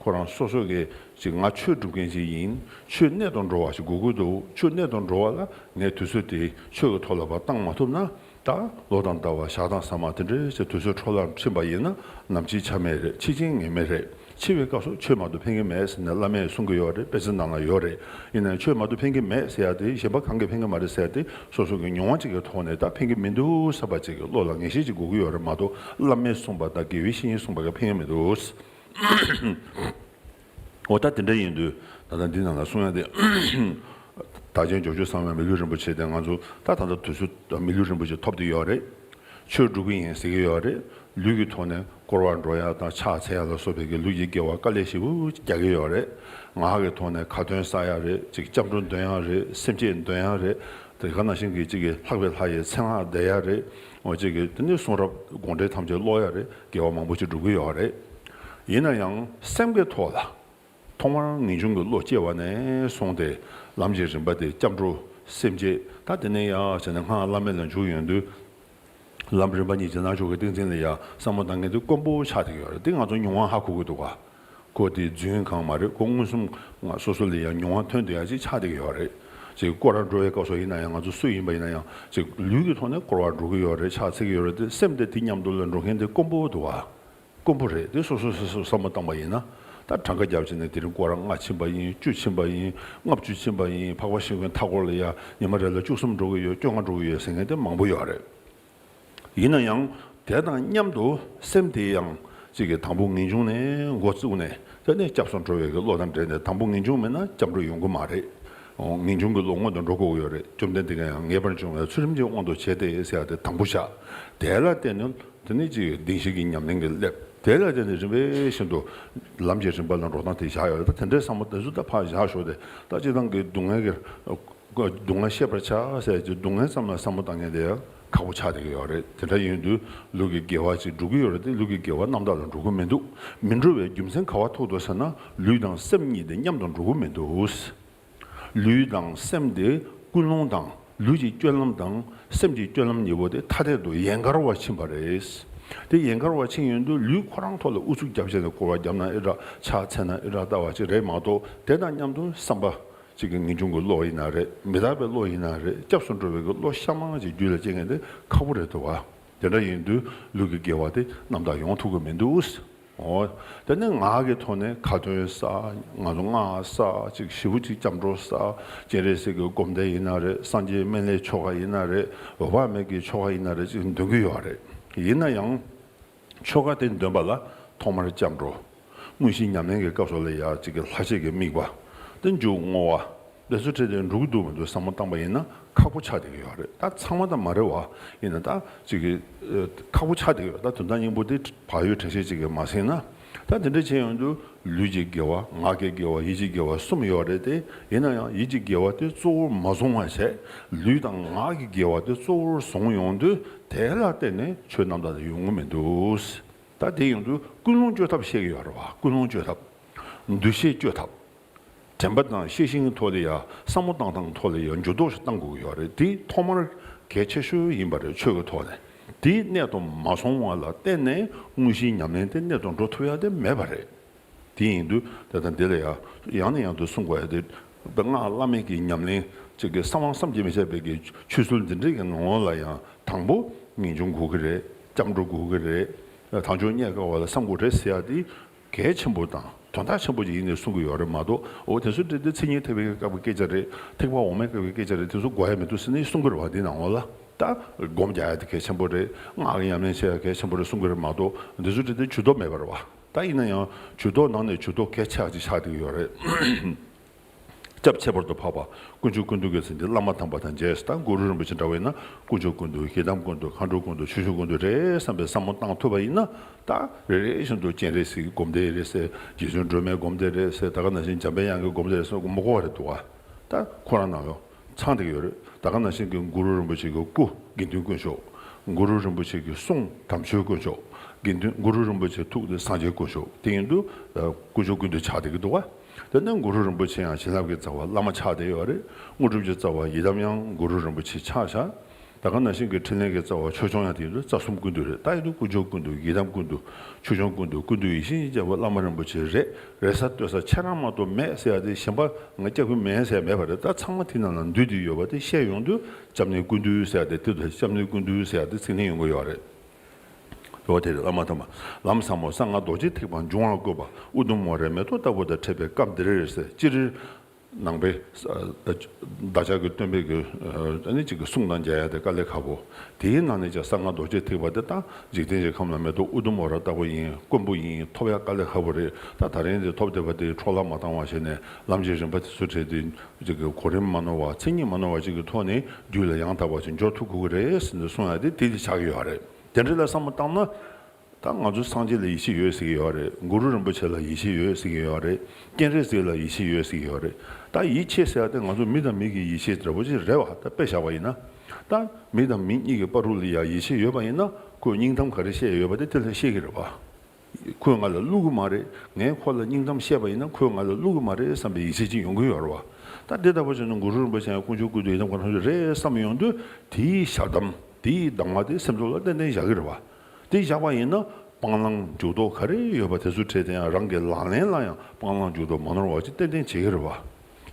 ཁོ་རང་སོ་སོ་གི་ཅིག་ང་ཆོས་སྒྲུབ་མཁན་ཅིག་ཡིན། ཆོས་གནད་དུ་འགྲོ་བ་ཞིག་དགོས་ཀྱི་འདུག་ཆོས་གནད་དུ་འགྲོ་བ་ལ་ངས་དུས་ཚོད་དེ་ཆོས་ཀྱི་ཐོག་ལ་ཕར་བཏང་མ་ཐུབ་ན། ད་ལོ་དང་ཟླ་བ་ཞག་དང་ཟ་མ་དེ་འདྲའི་ཕྱིར་དུས་ཚོད་འཕྲོ་བརླག་ཕྱིན་པ་ཡིན་ན་ནམ་འཆི་ཆ་མེད་རེད། འཆི་རྐྱེན་ངེས་མེད་རེད། འཆི་བའི་སྐབས་སུ་ཆོས་མ་གཏོགས་ཕན་གྱི་མེད་ཟེར་ནས་བླ་མས་གསུང་གི་ཡོད་རེད། དཔེ་ཆ་ནང་ལ་ཡོད་རེད། ཡིན་ནའང་ཆོས་མ་གཏོགས་ཕན་གྱི་མེད་ཟེར་ཡག་དེ་གཞན་པ་གང་གིས་ཕན་གྱི་མ་རེད་ཟེར་ཡག་དེ་སོ་སོ་གི་མྱོང་བ་ཅིག་གི་ཐོག་ནས་ད་ཕན་གྱི་མི་འདུག་བསམ་པ་ཅིག་གི་བློ་ལ་ངེས་ཤེས་ཅིག་དགོས་ཀྱི་ཡོད་རེད་མ་གཏོགས། བླ་མས་གསུངས་པ་དང་དགེ་བའི་བཤེས་གཉེན་གསུངས་པ་གིས་ཕན་གྱི་མི་འདུག་འོ་ད་དེ་འདྲ་ཡིན་དུས་ད་ལྟ་འདི་ནང་ལ་གསུང་ཡག་དེ། བདག་ཆེན་སྐྱབས་མཆོག་གསང་བའི་མི་ལུས་རིན་པོ་ཆེ་དེ་ང་ཚོ་ད་ད་ལྟ་དུས་ཚོད་མི་ལུས་རིན་པོ་ཆེ་ཐོབ་བསྡད་ཡོད་རེད། ཆོས་སྒྲུབ་ཀྱི་ཡིན་ཟེར་གྱི་ཡོད་རེད། ལུས་ཀྱི་ཐོག་ནས་བསྐོར་བ་འགྲོ་ཡག་དང་ཕྱག་འཚལ་ཡག་ལ་སོགས་པའི་གི་ལུས་ཀྱི་དགེ་བ་དཀའ་ལས་ཞེ་པོ་རྒྱག་གི་ཡོད་རེད། ངག་གི་ཐོག་ནས་ཁ་ཏོན་བསགས་ཡག་རེད། ཅིག་སྐྱབས་འགྲོ་འདོན་ཡག་རེད། སེམས་བསྐྱེད་འདོན་ཡག་རེད། དེ་ག་ནང་བཞིན་གྱི་ཅིག་གི་ལྷག་པའི་ལྷ་ཡི་མཚན་སྔགས་བཟླས་ཡག་རེད། འོ་ཅིག་གི་དེ་ནས་གསུང་རབ་དགོངས་འགྲེལ་ཐམས་ཅད་ཀློག་ཡག་རེད། དགེ་བ་མང་པོ་ཅིག་སྒྲུབ་ཀྱི་ཡོད་རེད། ཡིན་ན་ཡང་སེམས་ཀྱི་ཐོག་ལ། ཐོག་མར་ངེས་འབྱུང་གི་བློ་སྐྱེ་བ་ནས་བཟུང་སྟེ་ལམ་གྱི་རིམ་པ་དེ་སྐྱབས་འགྲོ་སེམས་བསྐྱེད་ད་དེ་ནས་ཡར་བྱས་ནས་སྔགས་བླ་མེད་ལ་འཇུག་ཡོང་དུས། ལམ་རིམ་པ་གཉིས་ཀྱི་རྣལ་འབྱོར་གྱི་ཏིང་འཛིན་ལ་ཡ་བསམ་བློ་གཏང་མཁན་དེ་དཀོན་པོ་ཆགས་བསྡད་ཀྱི་ཡོད་རེད། དེ་ང་ཚོ་མྱོང་བ་ཧ་གོ་གི་འདུག་ག་ཁོ་དེ་རྫུན་གང་མ་རེད། ཁོ་མངོན་སུམ་ང་སོ་སོ་ལ་ཡ་མྱོང་བ་ཐོན་བསྡད་ཡ་ཅིག་ཆགས་བསྡད་ཀྱི་ཡོད་རེད། ཅིག་སྐོར་ར་འགྲོ་བའི་སྐབས་སུ་ཡིན་ན་ཡང་ང་ཚོ་སུ་ཡིན་པ་ཡིན་ན་ཡང་ཅིག་ལུས་ཀྱི་ཐོག་ནས་སྐོར་བ་འགྲོ་གི་ཡོད་རེད། ཕྱག་འཚལ་གྱི་ཡོད་རེད་དེ་སེམས་དེ་དེ་མཉམ་དུ་ལ་འགྲོ་མཁན་དེ་དཀོན་པོ་འདུག་ག་དཀོན་པོ་རེད། དེ་སོ་སོ་སོ་སོ་བསམ་བློ་བཏང་པ་ཡིན་ན། ད་གྲངས་ཀ་བརྒྱབ་བྱས་ནས་དེ་རིང་སྐོར་ར་ལྔ་ཕྱིན་པ་ཡིན། བཅུ་ཕྱིན་པ་ཡིན། ལྔ་བཅུ་ཕྱིན་པ་ཡིན། འཕགས་པ་ཤིང་ཀུན་མཐའ་སྐོར་ལ་ཡ་ཉི་མ་རེ་ལ་བཅུ་གསུམ་འགྲོ་གི་ཡོད། བཅོ་ལྔ་འགྲོ་གི་ཡོད་ཟེར་མཁན་དེ་མང་པོ་ཡོད་རེད། ཡིན་ན་ཡང་དེ་དང་མཉམ་དུ་སེམས་དེ་ཡང་གཅིག་གི་དང་པོ་ངེས་འབྱུང་ནས་འགོ་བཙུགས་ནས་དེ་ནས་སྐྱབས་སུ་འགྲོ་བའི་གི་བློ་དང་འབྲེལ་ནས་དང་པོ་ངེས་འབྱུང་མེད་ན་སྐྱབས་འགྲོ་ཡོང་གི་མ་རེད། ངེས་འབྱུང་གི་བློ་སྔོན་དུ་འགྲོ་དགོས་ཀྱི་ཡོད་རེད། བཅོམ་ལྡན་འདས་ཀྱིས་ཡང་ངེས་པར་འབྱུང་བའི་ཚུལ་ཁྲིམས་ཀྱི་དབང་དུ་བྱས་ཏེ་ཟེར་ཡ་དེ་དང་པོ་བཞག་དེ་ལ་བརྟེན་ནས། དེ་ནས་ཅིག་བདེན་བཞི་གི་ཉམས་ལེན་གྱི་སླེབས། དེ་ལ་བརྟེན་ནས་རིམ་པས་བཞིན་དུ་ལམ་གྱི་རིམ་པ་ལ་འགྲོ་སྟངས་དེ་བཞག་ཡོད་རེད། ད་དེ་འདྲའི་བསམ་བློ་དེ་ཚོ་ད་ཕར་བཞག་ཞོག་དེ། ད་སྤྱིར་བཏང་གི་སྡུག་བསྔལ་གྱི་སྡུག་བསྔལ་ཤེས་པར་བྱ་ཟེར་གྱི་སྡུག་བསྔལ་ཙམ་ལ་བསམ་བློ་བཏང་མཁན་དེ་ཡང་ཁག་པོ་ཆགས་བསྡད་ཀྱི་ཡོད་རེད། དེ་འདྲ་ཡིན་དུས་ལུས་ཀྱི་དགེ་བ་ཅིག་འགྲོ་གི་ཡོད་རེད་དེ། ལུས་ཀྱི་དགེ་བ་རྣམ་དག་ལ་འགྲོ་གི་མི་འདུག་མི་འགྲོ་བའི་རྒྱུ་མཚན་ག་བ་ཐུག་འདུག་ཟེར་ན། ལུས་དང་སེམས་གཉིས་དེ་མཉམ་དུ་འགྲོ་གི་མི་འདུག་ལུས་དང་སེམས་དེ་ཀུན་སློང་དང་། ལུས་ཀྱི་སྤྱོད་ལམ་དང་སེམས་ཀྱི་སྤྱོད་ལམ་གཉིས་པོ་དེ་ཐ་དད་དུ་ཡན་གར་བར་ཕྱིན་པ་རེད། དེ་ཡན་གར་བར་ཕྱིན་ཡོང་དུས་ལུས་ཁོ་རང་ཐོག་ལ་ཨུ་ཚུགས་རྒྱབ་བྱས་ནས་སྐོར་བ་བརྒྱབ་ན་ཨེ་དྲག་ཕྱག་འཚལ་ན་ཨེ་དྲག་ལྟ་བ་ཅིག་རེད་མ་གཏོགས། དེ་དང་མཉམ་དུ་བསམ་པ་ཅིག་གི་ངེས་འབྱུང་གི་བློ་ཡིན་ན་རེད། མི་རྟག་པའི་བློ་ཡིན་ན་རེད། སྐྱབས་སུ་འགྲོ་བའི་གི་བློ་གཤའ་མ་ཅིག་རྒྱུད་ལ་སྐྱེ་མཁན་དེ་ཁག་པོ་རེད་འདུག་བ། དེ་འདྲ་ཡིན་དུས་ལུས་ཀྱི་དགེ་བ་དེ་རྣམ་དག་ཡོང་ཐུབ་ཀྱི་མི་འདུག་འོ། དེ་ནས་ངག་གི་ཐོག་ནས་ཁ་ཏོན་བསགས། ང་ཚོ་སྔགས་བསགས། ཅིག་ཞེ་པོ་ཅིག་སྐྱབས་འགྲོ་བསགས། སྤྱན་རས་གཟིགས་ཀྱི་སྒོམ་བཟླས་ཡིན་ན་རེད། སངས་རྒྱས་སྨན་བླའི་ཆོ་ག་ཡིན་ན་རེད། འོད་དཔག་མེད་ཀྱི་ཆོ་ག་ཡིན་ན་རེད། ཅིག་འདོན་གྱི་ཡོད་རེད། ཡིན་ན་ཡང་ཆོ་ག་དེ་འདོན་པ་ལ་ཐོག་མར་སྐྱབས་འགྲོ། དངོས་གཞིའི་ཉམས་ལེན་གྱི་སྐབས་སུ་ལ་ཡང་ཅིག་གི་ལྷག་བཅས་ཀྱི་དམིགས་པ། དེ་མཇུག་བསྔོ་བ། དེ་ཚོ་ཁྲིད་དེ་འགྲོ་གི་འདུག་མི་འདུག་བསམ་བློ་བཏང་པ་ཡིན་ན་ཁག་པོ་ཆགས་བསྡད་ཀྱི་ཡོད་རེད། ད་ཚང་མ་ད་མ་རེད་བ། ཡིན་ན་ད་ཅིག་གི་ཨ་ཁག་པོ་ཆགས་བསྡད་ཀྱི་ཡོད། ད་དོན་དག་སྙིང་པོ་དེ་བག་ཡོད་དྲན་ཤེས་ཅིག་གིས་མ་ཟིན་ན། ད་དེ་འདྲ་བྱས་ཡོང་དུས་ལུས་ཀྱི་དགེ་བ། ངག་གི་དགེ་བ། ཡིད་ཀྱི་དགེ་བ་གསུམ་ཡོད་རེད་དེ། ཡིན་ན་ཡང་ཡིད་ཀྱི་དགེ་བ་དེ་གཙོ་བོར་མ་བཟུང་བ་བྱས། ལུས་དང་ངག་གི་དགེ་བ་དེ་གཙོ་བོར་བཟུང་ཡོང་དུས་དེ་ལ་བརྟེན་ནས་ཆོས་རྣམ་དག་དེ་ཡོང་གི་མི་འདུག་ད་དེ་ཡོང་དུས་ཀུན་སློང་བཅོས་ཐབས་བཤད་ཀྱི་ཡོད་རེད་བ། ཀུན་སློང་བཅོས་ཐབས། འདུ་ཤེས་བཅོས་ཐབས། དྲན་པ་དང་ཤེས་བཞིན་གྱི་ཐོག་ལ་ཡ། བསམ་བློ་བཏང་སྟངས་ཐོག་ལ་ཡ་འགྱུར་ལྡོག་ཞིག་གཏང་དགོས་ཀྱི་ཡོད་རེད། དེ་ཐོག་མར་གལ་ཆེ་ཤོས་ཡིན་པ་རེད། ཆོས་ཀྱི་ཐོག་ནས། དེ་གནད་དུ་མ་སོང་བ་ལ་བརྟེན་ནས་དངོས་གཞིའི་ཉམས་ལེན་དེ་གནད་དུ་འགྲོ་ཐུབ་ཡ་དེ་མེད་པ་རེད། དེ་ཡིན་དུས་ད་ལྟ་འདི་ལ་ཡ་ཡང་ནས་ཡང་དུ་གསུང་དགོས་ཡ་དེ། སྔགས་བླ་མེད་ཀྱི་ཉམས་ལེན་ཅིག་གི་གསང་བ་བསམ་གྱིས་མི་ཁྱབ་པའི་གི་ཆོས་ཚུལ་འདི་འདྲའི་གི་ནང་ལ་ཡང་དང་པོ་ངེས་འབྱུང་དགོས་ཀྱི་རེད། སྐྱབས་འགྲོ་དགོས་ཀྱི་རེད། དལ་འབྱོར་རྙེད་དཀའ་བ་ལ་བསམ་དགོས་རེད་ཟེར་ཡ་དེ་གལ་ཆེན་པོ་དང་དོན་དག་ཆེན་པོ་ཅིག་ཡིན་ནས་གསུང་གི་ཡོད་རེད་མ་གཏོགས། འོ་དེ་ཚོ་འདྲ་དེ་མཚན་ཉིད་ཐེག་པའི་སྐབས་ཀྱི་སྐད་ཆ་རེད། ཐེག་པ་འོག་མའི་སྐབས་ཀྱི་སྐད་ཆ་རེད། དེ་ཚོ་དགོས་ཡ་མི་འདུག་ཟེར་ནས་གསུང་གི་རེད་བ། འདི་ནང་ལོགས་ལ་ད་སྒོམ་རྒྱག་ཡ་དེ་གལ་ཆེན་པོ་རེད། སྔགས་ཀྱི་ཉམས་ལེན་བྱེད་ཡ་གལ་ཆེན་པོ་རེད་གསུང་གི་རེད་མ་གཏོགས། འདི་ཚོ་འདྲ་དེ་ཇུས་གཏོགས་མེད་པ་རེད་བ། ད་ཡིན་ན་ཡང་ཇུས་གཏོགས་ནང་ནས་ཇུས་གཏོགས་གལ་ཆེ་བ་ཅིག་ཆགས་བསྡད་ཀྱི་ཡོད་རེད། སྐྱབས་ཁྱད་པར་དུ་འཕགས་པ་དཀོན་མཆོག་ཀུན་འདུས་ཀྱི་མཚན་གྱི་བླ་མ་དམ་པ་དང་མཇལ། ད་གུ་རུ་རིན་པོ་ཆེ་འདྲ་བ་ཡིན་ན་དཀོན་མཆོག་ཀུན་འདུས། ཡི་དམ་ཀུན་འདུས། མཁའ་འགྲོ་ཀུན་འདུས། ཆོས་སྐྱོང་ཀུན་འདུས་རེད་བསམ་པའི་བསམ་བློ་བཏང་ཐུབ་པ་ཡིན་ན། ད་རེ་རེ་བཞིན་དུ་སྤྱན་རས་གཟིགས་ཀྱི་སྒོམ་བཟླས་རེད་ཟེར། རྗེ་བཙུན་སྒྲོལ་མའི་སྒོམ་བཟླས་རེད་ཟེར། ད་ག་ནང་བཞིན་འཇམ་པའི་དབྱངས་ཀྱི་སྒོམ་བཟླས་རེད་ཟེར། མི་གོ་བ་རེད་འདུག་བ། ད་ཁོ་རང་ནང་ལོགས་ཚང་བསྡད་ཀྱི་ཡོད་རེད། ད་ག་ནང་བཞིན་གྱི་གུ་རུ་རིན་པོ་ཆེ་གི་སྐུ་དགེ་འདུན་དཀོན་མཆོག་གུ་རུ་རིན་པོ་ཆེ་གི་གསུང་དམ་ཆོས་དཀོན་མཆོག་དགེ་འདུན། གུ་རུ་རིན་པོ་ཆེའི་ཐུགས་དེ་སངས་རྒྱས་དཀོན་མཆོག་དེ་ཡིན་དུས་ད་དཀོན་མཆོག་ཀུན་འདུས་ཆགས་བསྡད་ཀྱི་འདུག་བ། དེ་ནས་གུ་རུ་རིན་པོ་ཆེ་ཡང་བྱིན་རླབས་ཀྱི་རྩ་བ་བླ་མ་ཆགས་བསྡད་ཡོད་རེད། དངོས་གྲུབ་ཀྱི་རྩ་བ་ཡི་དམ་ཡང་གུ་རུ་རིན་པོ་ཆེ་ཆགས་བཞག་ད་ག་ནང་བཞིན་གྱི་འཕྲིན་ལས་ཀྱི་རྩ་བ་ཆོས་སྐྱོང་ཡང་དེ་ཡིན་དུས་རྩ་གསུམ་ཀུན་འདུས་རེད། ད་ཡིན་དུས་དཀོན་མཆོག་ཀུན་འདུས། ཡི་དམ་ཀུན་འདུས། ཆོས་སྐྱོང་ཀུན་འདུས། ཀུན་འདུས་ཡིད་བཞིན་གྱི་རྒྱལ་པོ་བླ་མ་རིན་པོ་ཆེ་རེད། རེད་ས་ལྟོས་ས་ཁྱེད་རང་མ་གཏོགས་མེད་ཟེར་ཡ་དེ། གཞན་པ་ང་སྐྱབས་ཀྱི་མེད་ཟེར་ཡ་མེད་པ་རེད། ད་ཚང་མ་དེ་ནང་ལ་འདུས་ཏེ་ཡོད་པ་དེ་བཤད་ཡོང་དུས། སྐྱབས་གནས་ཀུན་འདུས་ཟེར་ཡ་དེ། དེ་དུས་སྐྱབས་གནས་ཀུན་འདུས་ཟེར་ཡ་དེ་ཚིག་ནི་ཡོང་གི་ཡོད་རེད། འོ་དེ་རེད། བླ་མ་དམ་པ་ལམ་ཟབ་མོ་གསང་སྔགས་རྡོ་རྗེ་ཐེག་པ་འབྱུང་བར་བཀོད་པ། ཨུ་དུམ་ཝ་རའི་མེ་ཏོག་ལྟ་བུ་དང་འཕྲད་པའི་སྐབས་འདིར་ཟེར། སྤྱིར་ནང་པའི་བདག་ཅག་གི་སྟོན་པའི་གི་ཨ་ནི་གཅིག་གི་གསུང་དང་མཇལ་ཡ་དེ་དཀའ་ལས་ཁག་པོ། དེའི་ནང་ནས་ཀྱང་གསང་སྔགས་རྡོ་རྗེ་ཐེག་པ་དེ་ད་འཇིག་རྟེན་གྱི་ཁམས་ལ་མེ་ཏོག་ཨུ་དུམ་ཝ་ར་ལྟ་བུ་ཡིན། དཀོན་པོ་ཡིན། ཐོབ་ཡ་དཀའ་ལས་ཁག་པོ་རེད། ད་ད་རིང་དེ་ཐོབ་བསྡད་པ་དེ་འཕྲོ་བརླག་མ་བཏང་བ་བྱས་ནས་ལམ་གྱི་རིམ་པ་དེ་ཚོ་འཕྲད་དེ། གཅིག་གི་གོ་རིམ་མ་ནོར་བ། མཚན་ཉིད་མ་ནོར་བ་ཅིག་གི་ཐོག་ནས་རྒྱུད་ལ་ཡང་དག་པ་ཅིག་འཇོག་ཐུབ་དགོས་ཀྱི་རེད་ཟེར་ནས་གསུང་ཡ་དེ་དེ་དེ་ཆགས་ཀྱི་ཡོད་རེད། དེ་འདྲ་ལ་བསམ་བློ་བཏང་ན། ད་ང་ཚོ་སངས་རྒྱས་ལ་ཡིད་ཆེས་ཡོད་ཟེར་གྱི་ཡོད་རེད། གུ་རུ་རིན་པོ་ཆེ་ལ་ཡིད་ཆེས་ཡོད་ཟེར་གྱི་ཡོད་རེད། སྤྱན་རས་གཟིགས་ལ་ཡིད་ཆེས་ཡོད་ཟེར་གྱི་ཡོད་རེད། ད་ཡིད་ཆེས་ཟེར་ཡ་དེ་ང་ཚོ་མི་དང་མི་གི་ཡིད་ཆེས་འདྲ་པོ་ཅིག་རེད་བ། ད་དཔེ་བཞག་པ་ཡིན་ན། ད་མི་དང་མི་གཉིས་ཀྱི་བར་དུ་ལ་ཡ་ཡིད་ཆེས་ཡོད་པ་ཡིན་ན། ཁོས་སྙིང་གཏམ་ག་རེ་བཤད་ཡོད་པ་དེ་དེ་ལ་བཤད་ཀྱི་རེད་བ། ཁོས་ང་ལ་བསླུ་གི་མ་རེད། ངས་ཁོ་ལ་སྙིང་གཏམ་བཤད་པ་ཡིན་ན་ཁོས་ང་ལ་བསླུ་གི་མ་རེད་བསམ་པའི་ཡིད་ཆེས་ཅིག་ཡོང་གི་ཡོད་རེད་བ། ད་དེ་ལྟ་བུ་བྱས་ན་གུ་རུ་རིན་པོ་ཆེ་ཡང་དཀོན་མཆོག་ཀུན་འདུས་ཡི་དམ་མཁའ་ལ་ཕྱིན་རེད་བསམ་ཡོང་དུས། དེའི་ཞལ་གདམས་དེའི་གདམས་ངག་དེ་སེམས་ཚོར་ལ་ཏན་ཏན་བཞག་གི་རེད་བ། དེ་བཞག་པ་ཡིན་ན་སྤང་བླང་འཇུག་ལྡོག་ག་རེ་ཡོད་པ་དེ་ཚོ་འཕྲད་དེ། ཡང་རང་གི་ལག་ལེན་ལ་ཡང་སྤང་བླང་འཇུག་ལྡོག་མ་ནོར་བ་ཅིག་ཏན་ཏན་བྱེད་ཀྱི་རེད་བ།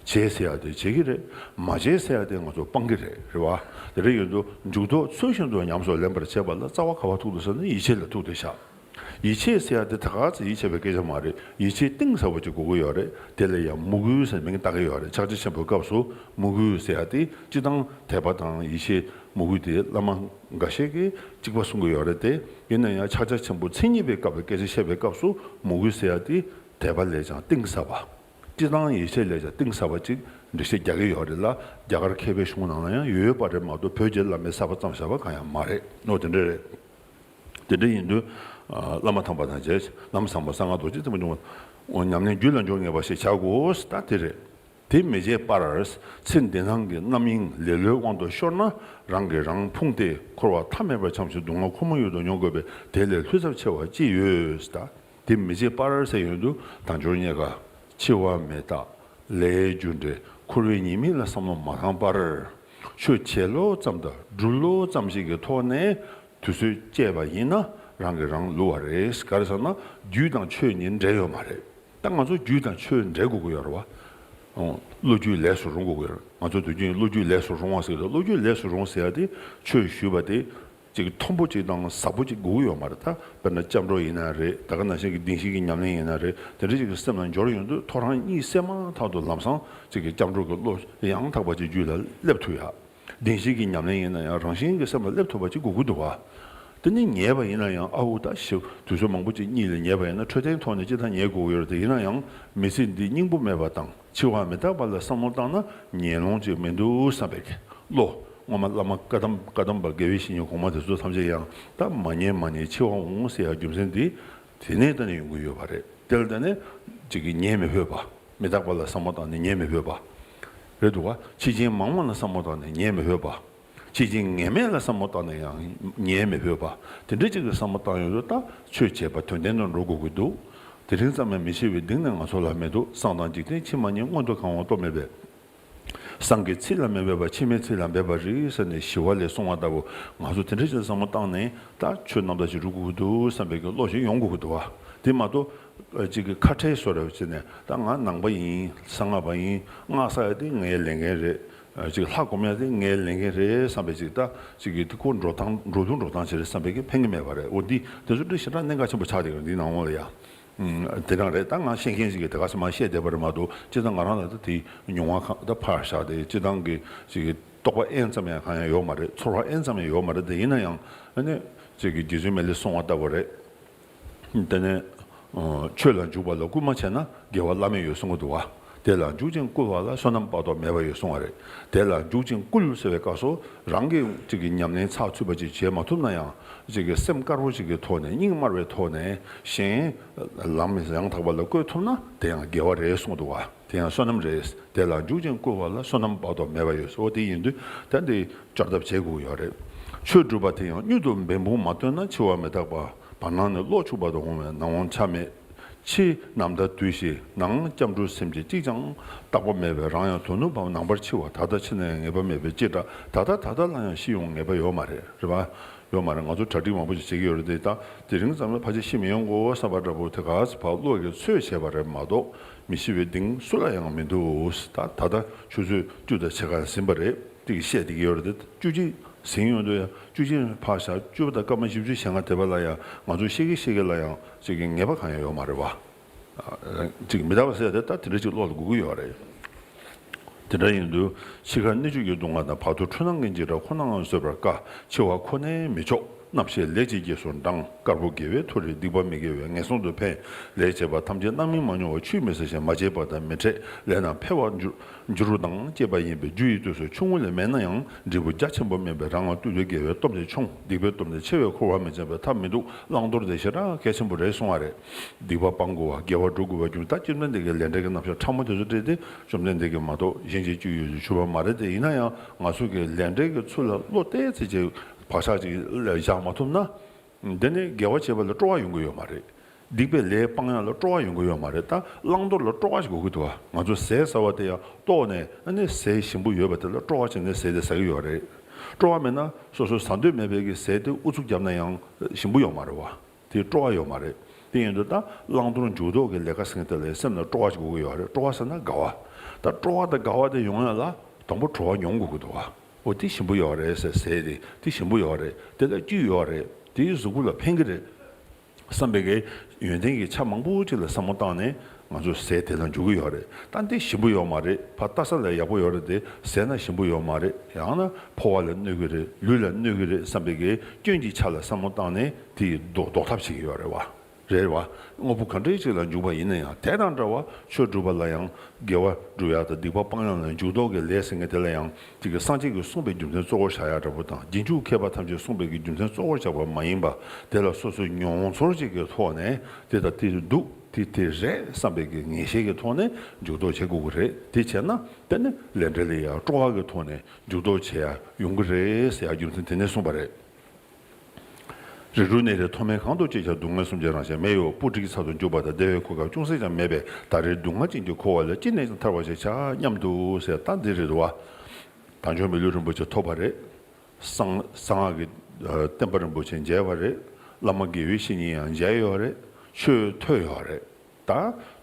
བྱེད་ཟེར་ཡ་དེ་བྱེད་ཀྱི་རེད། མ་བྱེད་ཟེར་ཡ་དེ་ང་ཚོ་སྤང་གི་རེད། རེད་བ། དེ་འདྲ་ཡིན་དུས་འཇུག་ལྡོག་ཚུལ་བཞིན་དུ་ཉམས་སུ་ལེན་པར་བྱེད་པ་ལ་རྩ་བ་ག་བ་ཐུག་འདུག་ཟེར་ན་ཡིད་ཆེས་ལ་ཐུག་སྟེ་བཞག་ཡིད་ཆེས་ཟེར་ཡ་དེ་ད་ག་ཚོད་ཡིད་ཆེས་པའི་སྐད་ཆ་མ་རེད། ཡིད་ཆེས་གཏིང་ཟབ་པོ་ཅིག་དགོས་ཀྱི་ཡོད་རེད། དེ་ལ་ཡང་མོས་གུས་ཟེར་མིང་བཏགས་ཀྱི་ཡོད་རེད། ཕྱག་རྒྱ་ཆེན་པོའི་སྐབས་སུ་མོས་གུས་ཟེར་ཡ་དེ་སྤྱིར་བཏང་དད་པ་དང་ཡིད་ཆེས་མོས་གུས་དེ་བླ་མ་འགའ་ཤས་ཀྱིས་གཅིག་པ་གསུང་གི་ཡོད་རེད་དེ། ཡིན་ན་ཡང་ཕྱག་རྒྱ་ཆེན་པོ་མཚན་ཉིད་པའི་སྐབས་ཀྱི་སྐད་ཆ་བཤད་པའི་སྐབས་སུ་མོས་གུས་ཟེར་ཡ་དེ་དད་པ་ལས་ཀྱང་གཏིང་ཟབ་པ། སྤྱིར་བཏང་ཡིད་ཆེས་ལས་ཀྱང་གཏིང་ཟབ་པ་ཅིག་འགྲེལ་བཤད་རྒྱག་གི་ཡོད་རེད་ལ། རྒྱ་གར་མཁས་པའི་གཞུང་ནང་ལ་ཡང་ཡོད་པ་རེད་མ་གཏོགས། བོད་ཀྱི་བླ་མས་གསར་པ་བརྩམས་བཞག་པ་གང་ཡང་མ་རེད། ནོ་དེ་འདྲ་རེད། དེ་འདྲ་ཡིན་དུས། ཨ། བླ་མ་དམ་པ་དང་བཅས། བླ་མ་བཟང་པོ་གསང་སྔགས་རྡོ་རྗེ་ཐེག་པ་འབྱུང་བ། ཉམས་ལེན་རྒྱུད་ལ་འཇུག་ངེས་པ་ཞེས་བྱ་དགོས། ད་དེ་རེད། དེ་མི་བྱེད་པར། ཚེ་འདི་སྣང་གི་རྣམ་གཡེང་ལེ་ལོའི་དབང་དུ་ཤོར་ན། རང་གིས་རང་ཕུང་སྟེ་འཁོར་བ་མཐའ་མེད་པར་འཁྱམས་ཤིང་སྡུག་བསྔལ་ཁོར་མོ་ཡུག་ཏུ་མྱོང་དགོས་པས། དེ་ལས་ལྷོད་ཐབས་ཆེ་བ་ཅི་ཡོད། ད་དེ་མི་བྱེད་པར་ཟེར་ཡོང་དུས། དལ་འབྱོར་རྙེད་དཀའ། འཆི་བ་མི་རྟག། ལས་རྒྱུ་འབྲས། འཁོར་བའི་ཉེས་དམིགས་ལ་བསམ་བློ་མ་བཏང་བར། ཆོས་བྱེད་ལོ་ཙམ་དང་སྒྲུབ་ལོ་ཙམ་ཞིག་གི་ཐོག་ནས་དུས་ཚོད་བསྐྱལ་བ་ཡིན་ན། རང་གིས་རང་བསླུ་བ་རེད། ག་རེ་ཟེར་ན། རྒྱུ་དང་ཆོས་གཉིས་འབྲེལ་ཡོད་མ་རེད། ད་ང་ཚོ་རྒྱུ་དང་ཆོས་འབྲེལ་དགོས་ཀྱི་ཡོད་རེད་བ། ཨོ། བློ་རྒྱུད་ལས་སུ་རུང་དགོས་ཀྱི་ཡོད་རེད། ང་ཚོ་དུས་རྒྱུན་བློ་རྒྱུད་ལས་སུ་རུང་བ་ཟེར་གྱི་འདུག་བློ་རྒྱུད་ལས་སུ་རུང་ཟེར་ཡ་དེ། ཆོས་ཞུས་པ་དེ་ཅིག་མཐོན་པོ་ཅིག་དང་ཟབ་པོ་ཅིག་དགོས་ཀྱི་ཡོད་མ་རེད། ད་དཔེར་ན་སྐྱབས་འགྲོ་ཡིན་ན་རེད། ད་ག་ནང་བཞིན་གྱི་བདེན་བཞི་གི་ཉམས་ལེན་ཡིན་ན་རེད། དེ་འདྲ་ཅིག་གི་སེམས་ལ་འབྱོར་ཡོང་དུས། ཐོ་རངས་གཉིད་སད་མ་ཐག་ཏུ་ལམ་སང་ཅིག་གི་སྐྱབས་འགྲོ་གི་བློ་ཡང་དག་པ་ཅིག་རྒྱུད་ལ་སླེབས་ཐུབ་ཡ། བདེན་བཞི་གི་ཉམས་ལེན་ཡིན་ན་ཡང་རང་བཞིན་གྱི་སེམས་ལ་སླེབས་ཐུབ་པ་ཅིག་དགོས་ཀྱི་འདུག་བ། དེ་ནི་ཉལ་བ་ཡིན་ན་ཡང་། ཨ་འུ། ད་ཞིག་དུས་ཚོད་མང་པོ་ཅིག་གཉིད་ལ་ཉལ་བ་ཡིན་ན། འཕྲོད་བསྟེན་ཐོག་ནས་ཅི་ལྟར་ཉལ་དགོས་ཀྱི་ཡོད་རེད། དེ་ཡིན་ན་ཡང་མི་ཚེ་འདི་སྙིང་པོ་མེད་པ་དང་འཆི་བ་མི་རྟག་པ་ལ་བསམ་བློ་བཏང་ན། ཉལ་ལོང་ཅིག་མི་འདུག་བསམ་པའི་བློ། སྔོན་མ་བླ་མ་བཀའ་གདམས། བཀའ་གདམས་པ་དགེ་བའི་བཤེས་གཉེན་གོང་མ་དེ་ཚོ་ཐམས་ཅད་ཡང་། ད་མ་ཉལ་མ་ཉལ་འཆི་བ་འོང་ཟེར་ཡ་རྒྱུ་མཚན་འདི་དེ་ནས་ད་ནས་ཡོང་གི་ཡོད་པ་རེད། དེ་ལ་ད་ནས་ཅིག་གིས་ཉལ་མི་ཕོད་པ། མི་རྟག་པ་ལ་བསམ་བློ་བཏང་ནས་ཉལ་མི་ཕོད་པ་རེད་འདུག་བ། འཆི་རྐྱེན་མང་བ་ལ་བསམ་བློ་བཏང་ནས་ཉལ་མི་ཕོད་པ། འཆི་རྐྱེན་ངེས་མེད་ལ་བསམ་བློ་བཏང་ནས་ཡང་ཉལ་མི་ཕོད་པ། དེ་འདྲ་ཅིག་གི་བསམ་བློ་བཏང་ཡོང་དུས། ད་ཆོས་བྱེད་པ་དོན་ལྡན་དུ་འགྲོ་དགོས་ཀྱི་འདུག་དེ་རིང་ཙམ་ཡང་མི་འཆི་བའི་གདེང་ནི་ང་ཚོ་ལ་མི་འདུག་བསམ་དང་འཇིག་རྟེན་ཕྱི་མ་གཉིས། མངོན་དུ་གང་བ་རྟོགས་མེད་པས། བསམ་གྱིས་ཚིག་ལ་མི་འབད་པ། ཕྱི་མའི་ཚིག་ལ་འབད་པ་རིགས་ཟེར་ནས་ཞི་བ་ལྷས་གསུངས་པ་ལྟ་བུ། ང་ཚོ་དེ་འདྲ་ཅིག་བསམ་བློ་བཏང་ནས། ད་ཆོས་རྣམ་དག་ཅིག་སྒྲུབ་དགོས་ཀྱི་འདུག་བསམ་པའི་གི་བློ་ཞིག་ཡོང་དགོས་ཀྱི་འདུག་བ། དེ་མ་གཏོགས་ཅིག་གི་ཁ་བྲལ་བཟོ་འདྲ་བྱས་ནས། ད་ང་ནང་པ་ཡིན། གསང་སྔགས་པ་ཡིན། སྔགས་བསགས་ཡ་དེ་ངའི་ལས་འགན་རེད། ཅིག་ལྷ་སྒོམ་ཡ་དེ་ངའི་ལས་འགན་རེད་བསམ་པའི་ཅིག་ད་ཅིག་གི་དེ་ཁོ་འགྲོ་སྟངས། འགྲོ་ལུགས་འགྲོ་སྟངས་ཅིག་རེད་བསམ་པའི་གི་ཕན་གི་མེད་པ་རེད། འོ། འདི་དེ་ཚོ་འདི་ཞེ་དྲག་གནད་འགག་ཆེན་པོ་ཆགས་བསྡད་ཡོད་འདི་ནང་ལོགས་ལ་ཡ། ཨུམ། དེ་རང་རེད། ད་ང་ཤེས་མཁན་ཞིག་གིས་དེ་ག་ཚོད་མ་བཤད་བསྡད་པ་རེད་མ་གཏོགས། སྤྱིར་བཏང་ང་རང་ལ་ད་དེ་མྱོང་བ་གང་ད་ཕར་བཞག་སྟེ། སྤྱིར་བཏང་གི་ཅིག་གི་རྟོགས་པ་ཨེན་ཙམ་ཡང་གང་ཡང་ཡོད་མ་རེད། ཚོར་བ་ཨེན་ཙམ་ཡང་ཡོད་མ་རེད། དེ་ཡིན་ན་ཡང་། ཨ་ནི་ཅིག་གི་རྗེ་བཙུན་མི་ལས་གསུངས་པ་ལྟ་བུ་རེད། དེ་ནས། ཨ། ཆོས་ལ་འཇུག་པ་ལ་བསྐུལ་མ་བྱས་ན། དགེ་བ་བླ་མེད་ཡོད་གསུང་གི་འདུག་བ། དེ་ལ་འཇུག་ཅིང་བསྐུལ་བ་ལ། བསོད་ནམས་དཔག་ཏུ་མེད་པ་ཡོད་གསུང་བ་རེད། དེ་ལ་འཇུག་ཅིང་བསྐུལ་ཟེར་བའི་སྐབས་སུ། རང་གིས་ཅིག་གི་ཉམས་ལེན་ཚགས་ཚུད་པ་ཅིག་བྱེད་མ་ཐུབ་ན་ཡང་། ཅིག་གི་སེམས་དཀར་པོ་ཅིག་གི་ཐོག་ནས། སྙིང་དམར་བའི་ཐོག་ནས། གཞན་ལམ་ཡང་དག་པ་ལ་བཀོད་ཐུབ་ན། དེ་ཡང་དགེ་བ་རེད་གསུངས་འདུག་བ། དེ་ཡང་བསོད་ནམས་རེད། དེ་ལ་འཇུག་ཅིང་བསྐུལ་བ་ལ། བསོད་ནམས་དཔག་ཏུ་མེད་པ་ཡོད། འོ། དེ་ཡིན་དུས་ད་འདི་སྐྱོར་ཐབས་བྱེད་དགོས་ཡོད་རེད། ཆོས་སྒྲུབ་པ་དེ་ཡང་མྱུར་དུ་འབད་འབུངས་མ་བཏོན་ན། འཆི་བ་མི་རྟག་པ། བར་སྣང་ནས་གློག་འཁྱུག་པ་དང་འོང་བས། ནམ་འོང་ཆ་མེད། ཕྱི་ནམ་ཟླ་དུས་བཞིན། ནང་སྐྱབས་འགྲོ་སེམས་ཅན་གཅིག་ཀྱང་རྟག་པ་མེད་པས། རང་ཡང་དོ་ནུབ་པའམ་ནང་པར་འཆི་བ། ད་ལྟ་འཆི་ན་ཡང་ངེས་པ་མེད་པའི་ཅི་འདྲ། ད་ལྟ་ད་ལྟ་ལ་ཡང་ཤི་ཡོང་ངེས་པ་ཡོད་མ་རེད། རེད་པ། ཡོད་མ་རེད། ང་ཚོ་གྲ་སྒྲིག་མང་པོ་ཞིག་བྱེད་ཀྱི་ཡོད་རེད་དེ། ད་དེ་རིང་ཙམ་ལ་ཕལ་ཆེར་ཤི་མི་ཡོང་གོ་བསམ་པ་འདྲ་པོ་དེ་ག་ཚོད་ཕར་བློ་གིས་ཚོད་བྱས་པ་རེད་མ་གཏོགས། མི་ཤི་བའི་གདེང་སུ་ལ་ཡང་མི་འདུག་ད་ད་ལྟ་ཆུ་ཚོད་བཅུ་དང་ཕྱེད་ཀ་ཟིན་པ་རེད། དེ་གི་བཤད་བསྡད་ཀྱི་ཡོད་རེད་དེ། བཅུ་གཅིག་ཟིན་ཡོང་དུས་ཡང་། བཅུ་གཅིག་ཕར་བཞག་བཅུ་པ་དང་སྐར་མ་བཞི་བཅུ་ཞེ་ལྔ་དེ་བ་ལ་ཡང་། ང་ཚོ་ཤི་གི་ཤི་གི་ལ་ཡང་ཅིག་གི་ངེས་པ་གང་ཡང་ཡོད་མ་རེད་བ། ཅིག་མི་རྟག་པ་ཟེར་དེ་ད་དེ་འདྲ་ཅིག་བློ་ལ་འགུག་གི་ཡོད་རེད། དེ་འདྲ་ཡིན་དུས། འཆི་ཁར་གནད་གཅོད་ཀྱི་སྡུག་བསྔལ་དང་། བར་དོར་འཁྲུལ་སྣང་གི་འཇིགས་སྐྲག་ཁོ་ནའང་བཟོད་པར་དཀའ། འཆི་བ་ཁོ་ནས་མི་ཆོག་རྣམ་ཤེས་ལས་ཀྱི་རྗེས་སུ་འབྲང་། དཀར་པོ་དགེ་བའི་མཐོ་རིས། སྡིག་པ་མི་དགེ་བས་ངན་སོང་དུ་འཕེན། ལས་བྱས་པ་ཐམས་ཅད་རྣམ་སྨིན་མ་མྱོང་བར། ཆུད་མི་ཟ་ཞིང་མ་བྱས་པ་དང་མི་འཕྲད། ལས་རྣམས་འཕེལ་བར་འགྱུར་འགྱུར་རོ་དང་བཅས་པ་ཡིན་པས། རྒྱུ་ཡི་དུས་སུ་ཆུང་ངུ་ལས་མེད་ན་ཡང་། འབྲས་བུ་རྒྱ་ཆེན་པོ་སྨིན་པས། རང་ལ་ལྟོས་ཏེ་དགེ་བའི་སྟོབས་ནི་ཆུང་། སྡིག་པའི་སྟོབས་ནི་ཆེ་བས་འཁོར་བར་མི་འཛིན་པས། ཐབས་མི་འདུག་བླང་དོར་དེ་ཞེ་དྲག་གལ་ཆེན་པོ་རེད་གསུང་བ་རེད། སྡིག་པ་སྤང་དགོས་པ། དགེ་བ་སྒྲུབ་དགོས་པ་རྒྱུ་མཚན། ད་བཅོམ་ལྡན་འདས་ཀྱིས་ལས་འབྲས་ཀྱི་རྣམ་གཞག་ཕྲ་མོ་དེ་ཚོ་སྤྲད་དེ། བཅོམ་ལྡན་འདས་ཀྱིས་མ་གཏོགས་གཞན་གྱིས་བཅོས་ཡོད་ཚུལ་ཞུས་པ་མ་རེད་དེ། ཡིན་ན་ཡང་ང་ཚོ་གིས་ལས་འབྲས་ཀྱི་ཚུལ་ལ་བློ་གཏད་ཚེ་ཅིག་བག་ཆགས་ཅིག་བཞག་མ་ཐུབ་ན། འདི་ནི་དགེ་བ་བྱེད་པ་ལ་སྤྲོ་བ་ཡོང་གི་ཡོད་མ་རེད། སྡིག་པའི་ལས་སྤང་ཡག་ལ་སྤྲོ་བ་ཡོང་གི་ཡོད་མ་རེད། ད་བླང་དོར་ལ་སྤྲོ་བ་ཞིག་དགོས་ཀྱི་འདུག་བ། ང་ཚོ་ཟས་ཟ་བ་དེ་ཡང་ལྟོགས་ནས། ཨ་ནི་ཟས་ཞིམ་པོ་ཡོད་པ་དེ་ལ་སྤྲོ་བ་བྱས་ནས་ཟས་དེ་ཟ་གི་ཡོད་རེད། སྤྲོ་བ་མེད་ན་སོ་སོ་ཟ་འདོད་མེད་པའི་གི་ཟས་དེ་ཨུ་ཚུགས་བརྒྱབ་ན་ཡང་ཞིམ་པོ་ཡོད་མ་རེད་བ། དེ་སྤྲོ་བ་ཡོད་མ་རེད། དེ་ཡིན་དུས་ད་བླང་དོར་འཇུག་ལྡོག་གི་ལས་ཀ་ཟེར་མཁན་དེ་ལ་སེམས་ལ་སྤྲོ་བ་ཞིག་དགོས་ཀྱི་ཡོད་རེད། སྤྲོ་བ་ཟེར་ན་དགའ་བ། ད་སྤྲོ་བ་དང་དགའ་བ་དེ་ཡོང་ཡག་ལ་དང་པོ་བྲོ་བ་མྱོང་དགོས་ཀྱི་འདུག་བ། འོ། དེ་ཞིམ་པོ་ཡོད་རེད་ཟེར། ཟས་དེ་དེ་ཞིམ་པོ་ཡོད་རེད། དེ་ལ་བཅུད་ཡོད་རེད། དེ་གཟུགས་པོ་ལ་ཕན་གྱི་རེད་བསམ་པའི་གི་ཡོན་ཏན་གྱི་ཆ་མང་པོ་ཅིག་ལ་བསམ་བློ་བཏང་ནས་ང་ཚོ་ཟས་དེ་ལ་འཇུག་གི་ཡོད་རེད། ད་འདི་ཞིམ་པོ་ཡོད་མ་རེད། ཕར་ལྟ་ས་ལ་ཡག་པོ་ཡོད་རེད་དེ། ཟས་ན་ཞིམ་པོ་ཡོད་མ་རེད། ཡང་ན་ཕོ་བ་ལ་གནོད་ཀྱི་རེད། ལུས་ལ་གནོད་ཀྱི་རེད་བསམ་པའི་གི་སྐྱོན་གྱི་ཆ་ལ་བསམ་བློ་བཏང་ནས་དེ་ཡི་ཟློག་ཟློག་ཐབས་བྱེད་ཀྱི་ཡོད་རེད་བ། རེད་བ། དངོས་པོ་ག་འདྲ་ཞིག་ལ་འཇུག་པ་ཡིན་ན་ཡང་དེ་དང་འདྲ་བ་ཆོས་སྒྲུབ་པ་ལ་ཡང་དགེ་བ་སྒྲུབ་ཡག་དང་སྡིག་པ་སྤང་ཡག་ལ་འཇུག་ལྡོག་གི་ལས་ཟེར་མཁན་དེ་ལ་ཡང་ཅིག་གི་སངས་རྒྱས་ཀྱིས་གསུངས་པའི་རྒྱུ་མཚན་གཙོ་བོར་བཞག་ཡག་འདྲ་པོ་དང་རྗེས་འཇུག་མཁས་པ་ཐམས་ཅད་གསུངས་པའི་གི་རྒྱུ་མཚན་གཙོ་བོར་བཞག་པ་མ་ཡིན་པ། དེ་ལ་སོ་སོའི་མྱོང་ཚོར་ཅིག་གི་ཐོག་ནས་དེ་ལྟར་དེ་འདུག་དེ་དེ་རེད་བསམ་པའི་གི་ངེས་ཤེས་ཀྱི་ཐོག་ནས་འཇུག་ལྡོག་བྱེད་དགོས་ཀྱི་རེད། དེ་བྱས་ན་དེ་ནི་ལས་འབྲས་ལ་ཡང་སྤྲོ་བ་གི་ཐོག་ནས་འཇུག་ལྡོག་བྱེད་ཡག་ཡོང་གི་རེད་ཟེར་ཡག་རྒྱུ་མཚན་དེ་ནས་གསུངས་པ་རེད། རིགས་དྲུག་གནས་རིས་མཐོ་དམན་གང་དུ་སྐྱེས་ཀྱང་། སྡུག་བསྔལ་གསུམ་གྱི་རང་བཞིན་མེ་ཡི་སྤུ་གྲིའི་ཚབ་ཏུ་འཇུག་པ་དང་བདེ་བའི་གོ་སྐབས་ཅུང་ཟད་ཀྱང་མེད་པས་ད་རེས་སྡུག་བསྔལ་ཅན་གྱི་འཁོར་བ་ལས་ཅི་ནས་ཀྱང་ཐར་བར་ཤེས་བྱ་སྙམ་དུ་ཟེར། ད་འདི་རེད་དོ། དལ་འབྱོར་མི་ལུས་རིན་པོ་ཆེ་ཐོབ་པ་རེད། གསང་གསང་སྔགས་ཀྱི་ཨ་བསྟན་པ་རིན་པོ་ཆེ་མཇལ་བ་རེད། བླ་མ་དགེ་བའི་བཤེས་གཉེན་ཡང་མཇལ་ཡོད་རེད། ཆོས་ཐོས་ཡོད་རེད། ད་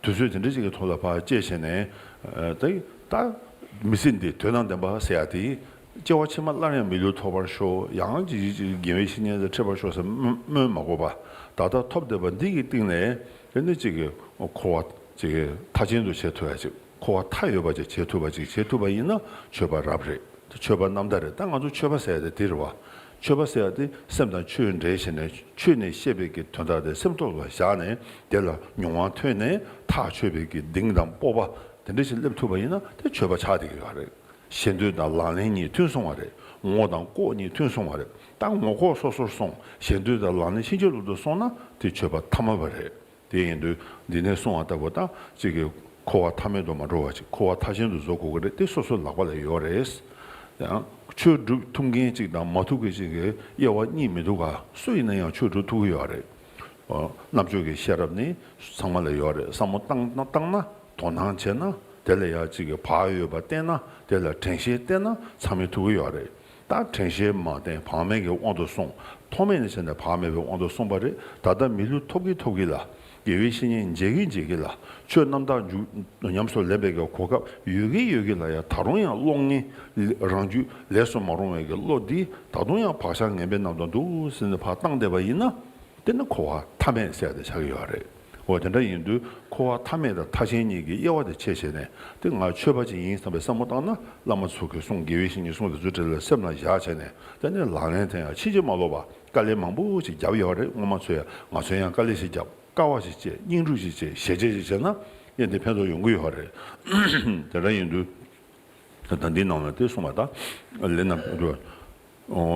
དུས་ཚོད་དེ་འདྲ་ཞིག་གི་ཐོག་ལ་ཕར་སྐྱེས་བྱས་ནས་ཨ་ད་ད་མི་ཚེ་འདི་དོན་དང་ལྡན་པ་ཟེར་ཡག་དེ་སྐྱེ་བ་ཕྱི་མ་སླར་ཡང་མི་ལུས་ཐོབ་པར་ཤོག་ཡང་ཅིག་ཅིག་དགེ་བའི་བཤེས་གཉེན་དང་འཕྲད་པར་ཤོག་ཟེར་སྨོན་སྨོན་མ་དགོས་པ། ད་ལྟ་ཐོབ་བསྡད་པ་འདི་གི་སྟེང་ནས་དེ་ནི་ཅིག་གི་འཁོར་བ་ཅིག་གི་མཐའ་ཅན་དུ་བྱེད་ཐུབ་ཡག་ཅིག་འཁོར་བ་མཐའ་ཡས་པ་ཅིག་བྱེད་ཐུབ་པ་ཅིག་བྱེད་ཐུབ་པ་ཡིན་ན་ཆོས་པ་རབ་རེད། ཆོས་པ་རྣམ་དག་རེད། ད་ང་ཚོ་ཆོས་པ་ཟེར་ཡག་དེ་དེ་རེད་བ། ཆོས་པ་ཟེར་ཡག་དེ་སེམས་དང་ཆོས་འབྲེལ་བྱས་ནས་ཆོས་ནས་བཤད་པའི་གི་དོན་དག་དེ་སེམས་ཐོག་ལ་བཞག་ནས་དེ་ལ་མྱོང་བ་ཐོན་ནས་ཐག་ཆོད་པའི་གི་གདེང་དང་སྤོབས་པ་དེ་འདྲ་ཞིག་སླེབས་ཐུབ་པ་ཡིན་ན་དེ་ཆོས་པ་ཆགས་བསྡད་ཀྱི་ཡོད་རེད། ཞེ་འདོད་དང་ལག་ལེན་གཉིས་མཐུན་སོང་བ་རེད། ངོ་དང་ལྐོག་གཉིས་མཐུན་སོང་བ་རེད། ད་ངོ་ལྐོག་སོ་སོར་སོང་། ཞེ་འདོད་དང་ལག་ལེན་ཕྱིན་ཅི་ལོག་ཏུ་སོང་ན་དེ་ཆོས་པ་ཐ་མལ་པ་རེད། དེ་ཡིན་དུས་འདི་ནས་གསུངས་པ་ལྟ་བུ་ད་གཅིག་གི་འཁོར་བ་མཐའ་མེད་དུ་མ་འགྲོ་བ་ཅིག་འཁོར་བ་མཐའ་ཅན་དུ་བཟོ་དགོས་ཀྱི་རེད། དེ་སོ་སོའི་ལག་པ་ལ་ཡོད་རེད། ཡང་ཆོས་སྒྲུབ་ཐུབ་མཁན་ཅིག་དང་མ་ཐུབ་མཁན་ཅིག་གི་དབྱེ་བ་གཉིས་མི་འདུག་ག་སུ་ཡིན་ན་ཡང་ཆོས་སྒྲུབ་ཐུབ་ཀྱི་ཡོད་རེད། ཨོ། རྣམ་དཔྱོད་ཀྱི་ཤེས་རབ་ནི་ཚང་མ་ལ་ཡོད་རེད། བསམ་བློ་བཏང་ན་བཏང་ན་དོ་སྣང་བྱས་ན་དེ་ལ་ཡང་གཅིག་གི་བག་ཡོད་པ་བསྟེན་ན་དེ་ལ་དྲན་ཤེས་བསྟེན་ན་ཚང་མས་ཐུབ་ཀྱི་ཡོད་རེད། ད་དྲན་ཤེས་མ་བསྟེན་བག་མེད་ཀྱི་དབང་དུ་སོང་། ཐོག་མེད་ནས་བྱས་ནས་བག་མེད་པའི་དབང་དུ་སོང་བ་རེད། ད་ལྟ་མི་ལུས་ཐོབ་ཀྱི་ཐོབ་ཀྱི་ལ། དགེ་བའི་བཤེས་གཉེན་མཇལ་གྱི་མཇལ་གྱི་ལ། ཆོས་རྣམ་དག་འཇུག་ཉམས་སུ་ལེན་པའི་གི་གོ་སྐབས་ཡོད་ཀྱི་ཡོད་ཀྱི་ལ་ཡང་ད་རུང་ཡང་བློ་ངན་རང་རྒྱུད་ལས་སུ་མ་རུང་བའི་གི་བློ་འདི་ད་དུང་ཡང་བག་ཆགས་ངན་པའི་རྣམ་རྟོག་འདུག་ཟེར་ནས་ཕར་བཏང་བསྡད་པ་ཡིན་ན། དེ་ནི་འཁོར་བ་མཐའ་མེད་ཟེར་ཏེ་ཆགས་ཀྱི་ཡོད་རེད། འོ་དེ་འདྲ་ཡིན་དུས་འཁོར་བ་མཐའ་མེད་དང་མཐའ་ཅན་གཉིས་ཀྱི་དབྱེ་བ་དེ་ཕྱེ་བྱས་ནས་དེ་ང་ཆོས་པ་ཅིག་ཡིན་བསམ་པའི་བསམ་བློ་བཏང་ན་བླ་མ་ཚོ་གི་གསུང་དགེ་བའི་བཤེས་གཉེན་གསུང་དེ་ཚོ་དེ་ལ་སེམས་ལ་བཞག་བྱས་ནས་དེ་ནས་ལག་ལེན་དེ་ཡང་ཕྱིན་ཅི་མ་ལོག་པ་དཀའ་ལས་མང་པོ་ཞིག་བརྒྱབ་ཡོད་རེད། སྔོན་མ་ཚོས་ཡང་ང་ཚོས་ཡང་དཀའ་ལས་ཞིག་བརྒྱབ། དཀའ་བ་ཞིག་སྤྱད། སྙིང་རུས་ཞིག་བྱས། ཞེ་བཅད་ཞིག་བྱས་ན་ཡང་དེ་ཕན་ཐོགས་ཡོང་གི་ཡོད་རེད། དེ་འདྲ་ཡིན་དུས། ད་འདི་ནང་ལ་དེ་གསུངས་པ་དང་། ལས་རྣམས་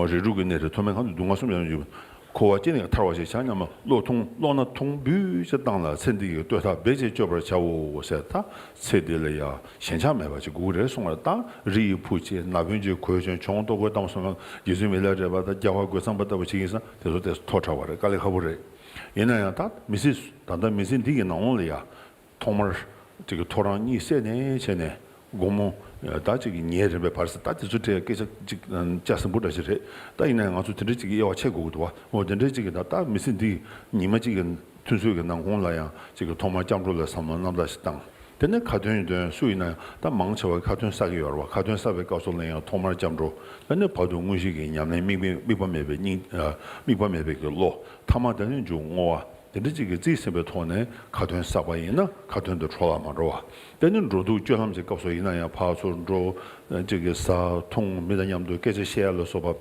རིགས་དྲུག་གི་གནས་རིས་མཐོ་དམན་གང་དུ་སྡུག་བསྔལ་གསུམ་ཡང་ཡོད། འཁོར་བ་སྐྱེ་གནས་ཐར་བར་ཤེས་བྱ་སྙམ་མ་བློ་ཐུང་བློ་སྣ་ཐུང་འབུད་ཅིག་བཏང་ལ་ཚེ་འདི་ཡི་བསྟོད་ཐབས་འབད་ཅིང་སྐྱོབ་པར་བྱའོ་ཟེར། ད་ཚེ་འདི་ལ་ཡང་ཞེན་ཆགས་མེད་པ་ཅིག་དགོས་ཀྱི་རེད་གསུངས་པ་དང་། རི་ཡི་བུ་ཆེ་ན་བུན་གྱིས་གོས་གྱོན་གྱོང་ལྟོ་གོས་གཏམ་གསུམ་ལ་རྗེ་བཙུན་མི་ལ་རས་པ་དང་རྒྱལ་བ་རྒོད་ཚང་པ་ལྟ་བུ་ཞིག་ཡིན་ཙང་དེ་ཚོ་དེ་མཐོ་དྲགས་པ་རེད། དཀའ་ལས་ཁག་པོ་རེད། ཡིན་ན་ཡང་ད་མི་ཚེ་ད་ལྟ་མི་ཚེ་འདི་གི་ནང་ལོགས་ལ་ཡང་། ཐོག་མར་ཅིག་གི་ཐོ་རངས་གཉིད་སད་ནས་བྱས་ནས་དགོང་མོ་ད་ཅིག་གི་ཉལ་རན་པའི་བར་ཟེར། ད་དེ་ཚོ་འདྲའི་སྐད་ཆ་ཅིག་ལྕགས་ཟིང་པོ་འདྲ་ཞིག་རེད། ད་ཡིན་ན་ཡང་ང་ཚོ་དེ་འདྲའི་ཅིག་གི་དབྱེ་བ་ཕྱེ་དགོས་ཀྱི་འདུག་བ། འོ་དེ་འདྲའི་ཅིག་གི་ད་ལྟ་མི་ཚེ་འདི་ཉི་མ་གཅིག་གི་ཐུན་ཚོད་ཀྱི་ནང་ཁོངས་ལ་ཡང་ཅིག་གི་ཐོག་མར་སྐྱབས་འགྲོ་ལ་བསམ་བློ་རྣམ་དག་ཞིག་བཏང་། དེ་ནས་ཁ་ཏོན་ཡོན་ཏན་སུ་ཡིན་ན་ཡང་ད་མང་ཆེ་བ་ཁ་ཏོན་བསགས་ཀྱི་ཡོད་རེད་བ། ཁ་ཏོན་བསགས་པའི་སྐབས་སུ་ལ་ཡང་ཐོག་མར་སྐྱབས་འགྲོ། དེ་ནས་བར་དུ་དངོས་གཞི་གི་ཉམས་ལེན་དམིགས་མེད་དམིགས་པ་མེད་པའི་སྙིང་དམིགས་པ་མེད་པའི་གི་བློ། ཐ་མ་དེ་ནས་མཇུག་བསྔོ་བ། དེ་འདྲ་ཅིག་གིས་རྩིས་ཟིན་པའི་ཐོག་ནས་ཁ་ཏོན་བསགས་པ་ཡིན་ན་ཁ་ཏོན་དུ་འཕྲོ་བརླག་མ་འགྲོ་བ། དེ་ནི་འགྲོ་འདུག་སྤྱོད་ལམ་གྱི་སྐབས་སུ་ཡིན་ན་ཡང་ཕར་ཚུར་འགྲོ། ཅིག་གིས་ཟ་འཐུང་མི་དང་མཉམ་དུ་སྐད་ཆ་བཤད་ཡ་ལ་སོགས་པ།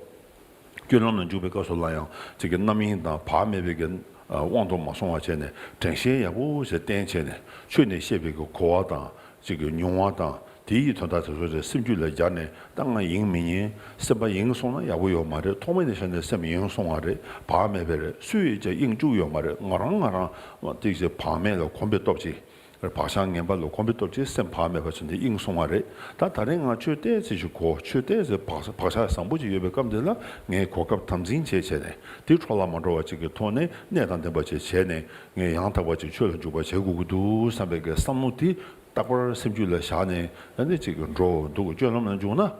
སྤྱོད་ལམ་ལ་འཇུག་པའི་སྐབས་སུ་ལ་ཡང་ཅིག་གི་རྣམ་གཡེང་དང་བག་མེད་པའི་གི་དབང་དུ་མ་སོང་བ་བྱས་ནས་དྲན་ཤེས་ཡག་པོ་ཞིག་བསྟེན་བྱས་ནས་ཆོས་ནས་བཤད་པའི་གི་གོ་བ་དང་། ཅིག་གི་མྱོང་བ་དང་དེ་ཡི་དོན་དག་དེ་ཚོ་རེ་སེམས་རྒྱུད་ལ་སྦྱར་ནས་ད་ང་ཡེངས་མི་ཉན། སེམས་པ་ཡེངས་སོང་ན་ཡག་པོ་ཡོད་མ་རེད། ཐོག་མེད་ནས་བཤད་ནས་སེམས་ཡེངས་སོང་བ་རེད། བག་མེད་པ་རེད། སུས་ཀྱང་གཡེང་བཅུག་ཡོད་མ་རེད། ང་རང་ང་རང་ཏིག་ཙེ་བག་མེད་ལ་གོམས་པའི་སྟོབས་ཀྱིས་བག་ཆགས་ངན་པ་ལ་གོམས་པའི་སྟོབས་ཀྱིས་སེམས་བག་མེད་པ་བྱས་ནས་གཡེངས་སོང་བ་རེད། ད་ད་རེས་ང་ཆོས་ཏོག་ཙམ་ཞིག་གོ་ཆོས་ཏོག་ཙམ་བག་བག་ཆགས་བཟང་པོ་ཅིག་ཡོད་པའི་སྐབས་འདི་ལ་ངས་གོ་སྐབས་དམ་འཛིན་བྱས་བྱས་ནས་དེ་འཕྲོ་བརླག་མ་འགྲོ་བ་ཅིག་གི་ཐོག་ནས་གནད་དང་ལྡན་པ་ཅིག་བྱས་ནས་ངས་ཡང་དག་པ་ཅིག་ཆོས་ལ་འཇུག་པ་བྱེད་དགོས་ཀྱི་འདུག་བསམ་པའི་གི་བསམ་བློ་དེ། རྟག་པར་སེམས་རྒྱུད་ལ་བཞག་ནས་ཨ་ནི་ཅིག་འགྲོ་འདུག་སྤྱོད་ལམ་ལ་འཇུག་ན།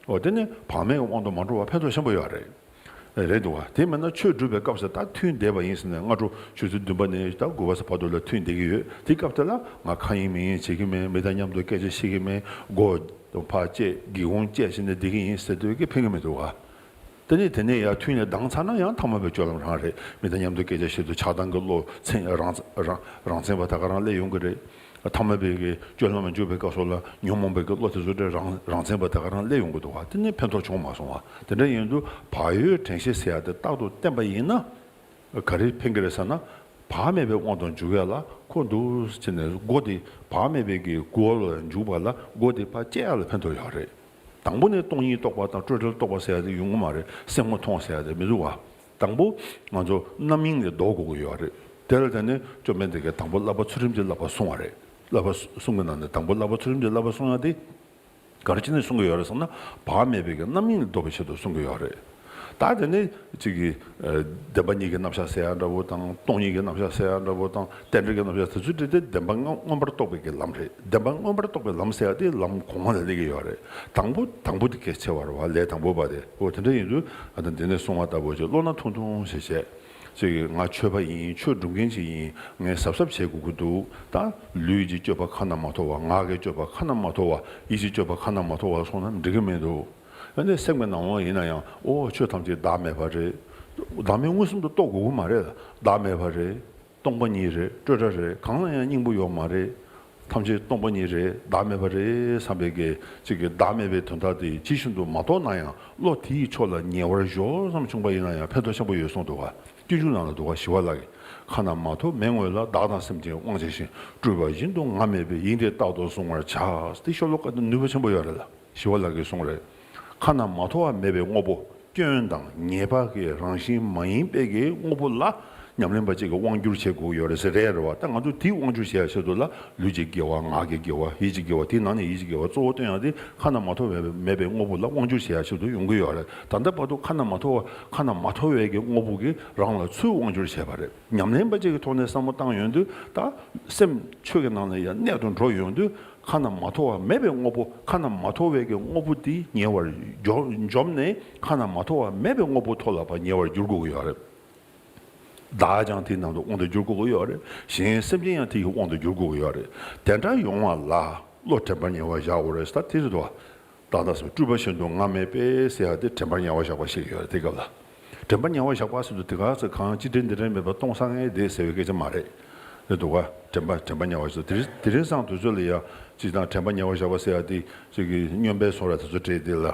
འོ་དེ་ནི་བག་མེད་ཀྱི་དབང་དུ་མ་འགྲོ་བ་ཕན་ཐོགས་ཆེན་པོ་ཡོད་རེད། རེད་འདུག་བ། དེ་མིན་ན་ཆོས་སྒྲུབ་པའི་སྐབས་སུ་ད་ཐུན་བསྡད་པ་ཡིན་ཟེར་ནས་སྔ་དྲོ་ཆུ་ཚོད་བདུན་པ་ནས་ད་དགུ་པ་ཚོ་བར་དུ་ལ་ཐུན་བསྡད་ཀྱི་ཡོད། དེ་སྐབས་དེ་ལ་ང་ཁ་ཡེངས་མིག་ཡེངས་བྱེད་ཀྱི་མེད། མི་དང་མཉམ་དུ་སྐད་ཆ་བཤད་ཀྱི་མེད། སྒོ་ཕར་བཅད་སྒེའུ་ཁུང་བཅད་བྱས་ནས་བསྡད་ཀྱི་ཡིན་ཟེར་དུས་ཀྱི་ཕན་གྱི་མི་འདུག་བ། དེ་ནས་དེ་ནས་ཡར་ཐུན་ལ་ལྡང་ཚར་ན་ཡང་ཐ་མལ་པའི་སྤྱོད་ལམ་རང་རེད། མི་དང་མཉམ་དུ་སྐད་ཆ་བཤད་དུས་ཆགས་སྡང་གི་བློ་མཚན་རང་རང་རང་མཚན་པ་ད་ག་རང་སླེབས་ཡོང་གི་རེད། ཐ་མལ་པའི་གི་སྤྱོད་ལམ་ལ་འཇུག་པའི་སྐབས་སུ་ལ་ཉོན་མོངས་པའི་གི་བློ་དེ་ཚོ་དེ་རང་རང་མཚན་པ་ད་ག་རང་སླེབས་ཡོང་གི་འདུག་བ། དེ་ནས་ཕན་ཐོགས་བྱུང་མ་སོང་བ། དེ་འདྲ་ཡིན་དུས་བག་ཡོད་དྲན་ཤེས་ཟེར་ཡ་དེ་རྟག་ཏུ་བསྟེན་པ་ཡིན་ན། ག་རེ་ཕན་གི་རེད་ཟེར་ན། བག་ བག་མེད་པའི་དབང་དུ་འཇུག་ཡ་ལ་ཁོ་འདུག་ཟེར་ནས་སྒོ་དེ་བག་མེད་པའི་གི་སྒོ་ལ་འཇུག་པ་ལ་སྒོ་དེ་ཕར་བཅད་ཡ་ལ་ཕན་ཐོགས་ཡོད་རེད། དང་པོ་ནས་སྟོང་ཉིད་རྟོགས་པ་དང་སྤྲོས་བྲལ་རྟོགས་པ་ཟེར་ཡ་དེ་ཡོང་གི་མ་རེད། སེམས་ངོ་མཐོང་ཟེར་ཡ་དེ་མི་འདུག་བ། དང་པོ་ང་ཚོ་རྣམ་གཡེང་ལས་ལྡོག་དགོས་ཀྱི་ཡོད་རེད། དེ་ལ་བརྟེན་ནས་བཅོམ་ལྡན་འདས་ཀྱིས་དང་པོ་བསླབ་པ་ཚུལ་ཁྲིམས་ཀྱི་བསླབ་པ་གསུངས་པ་རེད། བསླབ་པ་གསུམ་གྱི་ནང་ནས་དང་པོ་བསླབ་པ་ཚུལ་ཁྲིམས་ཀྱི་བསླབ་པ་གསུང་ཡ་དེ། ག་རེ་བྱས་ནས་གསུང་གི་ཡོད་རེད་ཟེར་ན། བག་མེད་པའི་གི་རྣམ་གཡེང་ལས་ལྡོག་པའི་ཆེད་དུ་གསུང་གི་ཡོད་རེད། ད་དེ་ནས་གཅིག་གིས་ཨ་བདེན་པ་གཉིས་ཀྱི་རྣམ་གཞག་ཟེར་ཡ་འདྲ་བོ་དང་སྟོང་ཉིད་ཀྱི་རྣམ་གཞག་ཟེར་ཡ་འདྲ་བོ་དང་རྟེན་འབྲེལ་གྱི་རྣམ་གཞག་དེ་ཚོ་བྲིས་ཏེ་བདེན་པ་མངོན་མངོན་པར་རྟོགས་པའི་གི་ལམ་རེད། བདེན་པ་མངོན་པར་རྟོགས་པའི་ལམ་ཟེར་ཡ་དེ་ལམ་གོང་མ་ལ་སླེབས་ཀྱི་ཡོད་རེད། དང་པོ་དང་པོ་དེ་གལ་ཆེ་བ་རེད་བ། ལས་དང་པོ་པ་དེ། འོ་དེ་འདྲ་ཡིན་དུས་ཨ་ད་འདི་ནས་གསུང་བ་ལྟ་བུ་ཅིག་བློ་སྣ་ཐུང་ཐུང་ཞིག་བྱས། ཅིག་ང་ཆོས་པ་ཡིན། ཆོས་སྒྲུབ་མཁན་ཅིག་ཡིན། ངས་གཟབ་གཟབ་བྱེད་དགོས་ཀྱི་འདུག་ད་ལུས་ཀྱི་སྤྱོད་པ་ཁ་ན་མ་ཐོ་བ། ངག་གི་སྤྱོད་པ་ཁ་ན་མ་ཐོ་བ། ཡིད་ཀྱི་སྤྱོད་པ་ཁ་ན་མ་ཐོ་བ་སོང་ན་འགྲིག་གི་མི་འདུག་ཨ་ནི་སེམས་ཀྱི་ནང་ལོགས་ཡིན་ན་ཡང་ཨོ་ཆོས་ཐམས་ཅད་བདག་མེད་པ་རེད། བདག་མེད་མངོན་སུམ་དུ་རྟོགས་དགོས་ཀྱི་མ་རེད། བདག་མེད་པ་རེད། སྟོང་པ་ཉིད་རེད། སྤྲོས་བྲལ་རེད། གང་ལ་ཡང་སྙིང་པོ་ཡོད་མ་རེད། ཐམས་ཅད་སྟོང་པ་ཉིད་རེད། བདག་མེད་པ་རེད་བསམ་པའི་གི་ཅིག་གི་བདག་མེད་པའི་དོན་དག་དེ་ཇི་བཞིན་དུ་མ་རྟོགས་ན་ཡང་བློ་དེའི་ཕྱོགས་ལ་ཉེ་བར་ཞོག་བསམ་བྱུང་པ་ཡིན་ན་ཡང་ཕན་ཐོགས་ཆེན་པོ་ཡོད་གསུངས་འདུག་ག་སྤྱོད་འཇུག་ནང་ལ་འདུག་ག་ཞི་བ་ལྷ་གིས། ཁ་ན་མ་ཐོ་མེད་སྔོན་ལ། བདག་དང་སེམས་ཀྱི་དབང་བྱས་ཤིང་། སྤྲོས་པ་བཞིན་དུ་ང་མེད་པའི། ཡིན་ཏེ་རྟག་ཏུ་བཟུང་བར་བྱ། དེ་ཤོ་ལོ་ཀ་དེ་ནུས་པ་ཆེན་པོ་ཡོད་རེད་ལ། ཞི་བ་ལྷ་གིས་གསུངས་རེད། ཁ་ན་མ་ཐོ་བ་མེད་པའི་དངོས་པོ། སྐྱོན་དང་ཉེས་པ་གི་རང་བཞིན་མ་ཡིན་པའི་གི་དངོས་པོ་ལ་ཉམས་ལེན་པ་གཅིག་གིས་དབང་བསྒྱུར་བྱེད་དགོས་ཡོད་རེད་ཟེར་རེད་རེད་བ། ད་ང་ཚོ་དེའི་དབང་བསྒྱུར་བྱེད་ཡ་ཆེད་དུ་ལ་ལུས་ཀྱི་དགེ་བ། ངག་གི་དགེ་བ། ཡིད་ཀྱི་དགེ་བ། དེའི་ནང་ནས་ཡིད་ཀྱི་དགེ་བ་གཙོ་བོ་བཏོན་ཡ་དེ་ཁ་ན་མ་ཐོ་བ་མེད་པའི་དངོས་པོ་ལ་དབང་བསྒྱུར་བྱེད་ཡ་ཆེད་དུ་ཡོང་གི་ཡོད་རེད། ད་ལྟ་བར་དུ་ཁ་ན་མ་ཐོ་བ། ཁ་ན་མ་ཐོ་བའི་གི་དངོས་པོ་གིས་རང་ལ་ཚུར་དབང་བསྒྱུར་བྱས་པ་རེད། ཉམས་ལེན་པ་གཅིག་གི་ཐོག་ནས་བསམ་བློ་བཏང་ཡོང་དུས་ད་སེམས་ཆོས་ཀྱི་ནང་ལ་ཡང་གནད་དུ་འགྲོ་ཡོང་དུས། ཁ་ན་མ་ཐོ་བ་མེད་པའི་དངོས་པོ། ཁ་ན་མ་ཐོ་བའི་གི་དངོས་པོ་དེ་ཉེ་བར་འཇོམ་འཇོམས་ནས་ཁ་ན་མ་ཐོ་བ་མེད་པའི་དངོས་པོ་ཐོབ་ལ་ཕར་ཉེ་བར་འགྱུར་དགོས་ཀྱི་ཡོད་རེད། བདག་ཀྱང་དེའི་ནང་དུ་དབང་དུ་འགྱུར་དགོས་ཀྱི་ཡོད་རེད། གཞན་སེམས་ཅན་ཡང་དེ་ཡི་དབང་དུ་འགྱུར་དགོས་ཀྱི་ཡོད་རེད། དེ་འདྲ་ཡོང་བ་ལ་བློ་དྲན་པར་ཉེ་བར་བཞག་དགོས་རེད་ཟེར། ད་དེ་རེད་དོ། བདག་དང་སེམས་སྤྲུལ་པ་བཞིན་དུ་ང་མེད་པས་ཟེར་ཡ་དེ་དྲན་པར་ཉེ་བར་བཞག་པ་ཞིག་ཡོད་རེད། དེ་སྐབས་ལ། དྲན་པ་ཉེ་བར་བཞག་པ་ཟེར་དུས་དེ་ག་ཚོད་གང་ཅི་དྲན་འདི་དྲན་མེད་པར་སྟོང་སང་ངེ་བསྡད་ཟེར་བའི་སྐད་ཆ་མ་རེད། རེད་འདུག་ག་དྲན་པ་དྲན་པ་ཉེ་བར་བཞག་དེ་རིང་དེ་རིང་སང་དུས་ཚོད་ལ་ཡ་ཅིག་དང་དྲན་པ་ཉེ་བར་བཞག་པ་ཟེར་ཡ་དེ་ཅིག་གི་སྨྱོན་པའི་བཟོ་འདྲ་དེ་ཚོ་བྲིས་དེ་ལ་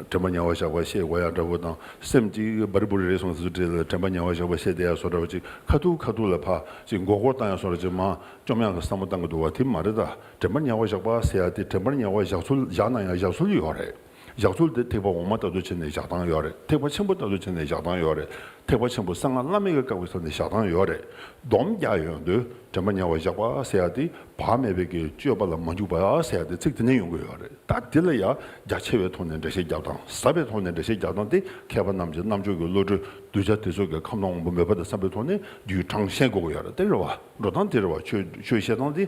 དྲན་པ་ཉེ་བར་བཞག་པ་བཤད་དགོས་ཡ་འདྲ་བོ་དང་། སེམས་ཅིག་འབར་རི་འབུར་རི་རེད་སོང་དེ་ཚོ་བྲིས་ལ་དྲན་པ་ཉེ་བར་བཞག་པ་བཤད་བསྡད་ཡ་བཟོ་འདྲ་བོ་ཅིག་ཁ་ཐུག་ཁ་ཐུག་ལ་ཕ་ཅིག་མགོ་སྐོར་བཏང་ཡ་བཟོ་འདྲ་ཅིག་མ་བཅོམ་ཡག་གི་བསམ་བློ་བཏང་གི་འདུག་བ། དེ་མ་རེད་ད། དྲན་པ་ཉེ་བར་བཞག་པ་ཟེར་ཡ་དེ་དྲན་པ་ཉེ་བར་བཞག་ཚུལ་བཞག་ན་ཡང་བཞག་ཚུལ་ཡོད་རེད། བཞག་ཚུལ་དེ་ཐེག་པ་འོག་མ་ལྟ་བུ་བྱས་ནས་བཞག་སྟངས་ཡོད་རེད། ཐེག་པ་ཆེན་པོ་ལྟ་བུ་བྱས་ནས་བཞག་སྟངས་ཡོད་རེད། ཐེག་པ་ཆེན་པོ་གསང་སྔགས་བླ་མེད་ཀྱིས་བཀག་པའི་ཐོག་ནས་བཞག་སྟངས་ཡོད་རེད། སྡོམ་རྒྱག་ཡོང་དུས་དྲན་པ་ཉེ་བར་བཞག་པ་ཟེར་ཡ་དེ་བག་མེད་པའི་གི་སྤྱོད་པ་ལ་མ་འཇུག་པ་ཟེར་ཡ་དེ་ཚིག་དེ་ནས་ཡོང་གི་ཡོད་རེད། ད་དེ་ལ་ཡང་རྒྱ་ཆེ་བའི་ཐོག་ནས་འགྲེལ་བཤད་རྒྱག་སྟངས། ཟབ་པའི་ཐོག་ནས་འགྲེལ་བཤད་རྒྱག་སྟངས་དེ་མཁས་པ་རྣམས་ཀྱི་རྣམ་དཔྱོད་ཀྱི་བློ་གྲོས། གདུལ་བྱ་དེ་ཚོ་གི་ཁམས་དང་དབང་པོ་མོས་པ་དང་འཚམ་པའི་ཐོག་ནས་རྒྱུད་དྲངས་ཤེས་དགོས་ཀྱི་ཡོད་རེད། དེ་རེད་བ། འགྲོ་སྟངས་དེ་རེད་བ། ཆོས་ཆོས་བཤད་སྟངས་དེ་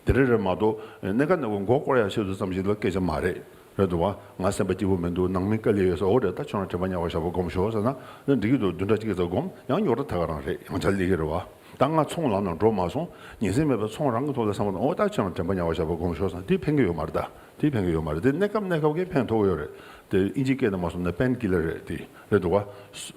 དེ་རེད་རེད་མ་གཏོགས། གནས་སྐབས་ནས་མགོ་སྐོར་ཡ་ཆེད་དུ་ཙམ་ཞིག་ལ་སྐད་ཆ་མ་རེད། རེད་འདུག་བ། ང་སེམས་པ་སྐྱིད་པོ་མི་འདུག་ནང་མི་དཀའ་ལས་ཡོད་ཟེར། འོ་རེད། ད་ཁྱོད་རང་དྲན་པ་ཉེ་བར་བཞག་པ་སྒོམ་ཤོག་ཟེར་ན་འགྲིག་གི་འདུག་བདུན་ཕྲག་གཅིག་ཙམ་སྒོམ། ཡང་རྙོག་དྲ་ད་ག་རང་རེད། ཡང་བསྐྱར་སླེབས་ཀྱི་རེད་བ། ད་ང་ཚོང་ལམ་ནང་འགྲོ་མ་སོང་། ཉིན་མཚན་མེད་པར་ཚོང་རང་གི་ཐོག་ལ་བསམ་བློ་བཏང་། འོ་ད་ཁྱོད་རང་དྲན་པ་ཉེ་བར་བཞག་པ་སྒོམ་ཤོག་ཟེར་ན་དེ་ཕན་གི་ཡོད་མ་རེད་ད། དེ་ཕན་གི་ཡོད་མ་རེད། དེ་གནས་སྐབས་གནས་སྐབས་ཀྱི་ཕན་ཐོགས་ཀྱི་ཡོད་རེད། དེ་ཨིན་ཇིའི་སྐད་ནང་མ་སོང་ན་པེན་ཀི་ལར་རེད། དེ་རེད་འདུག་བ།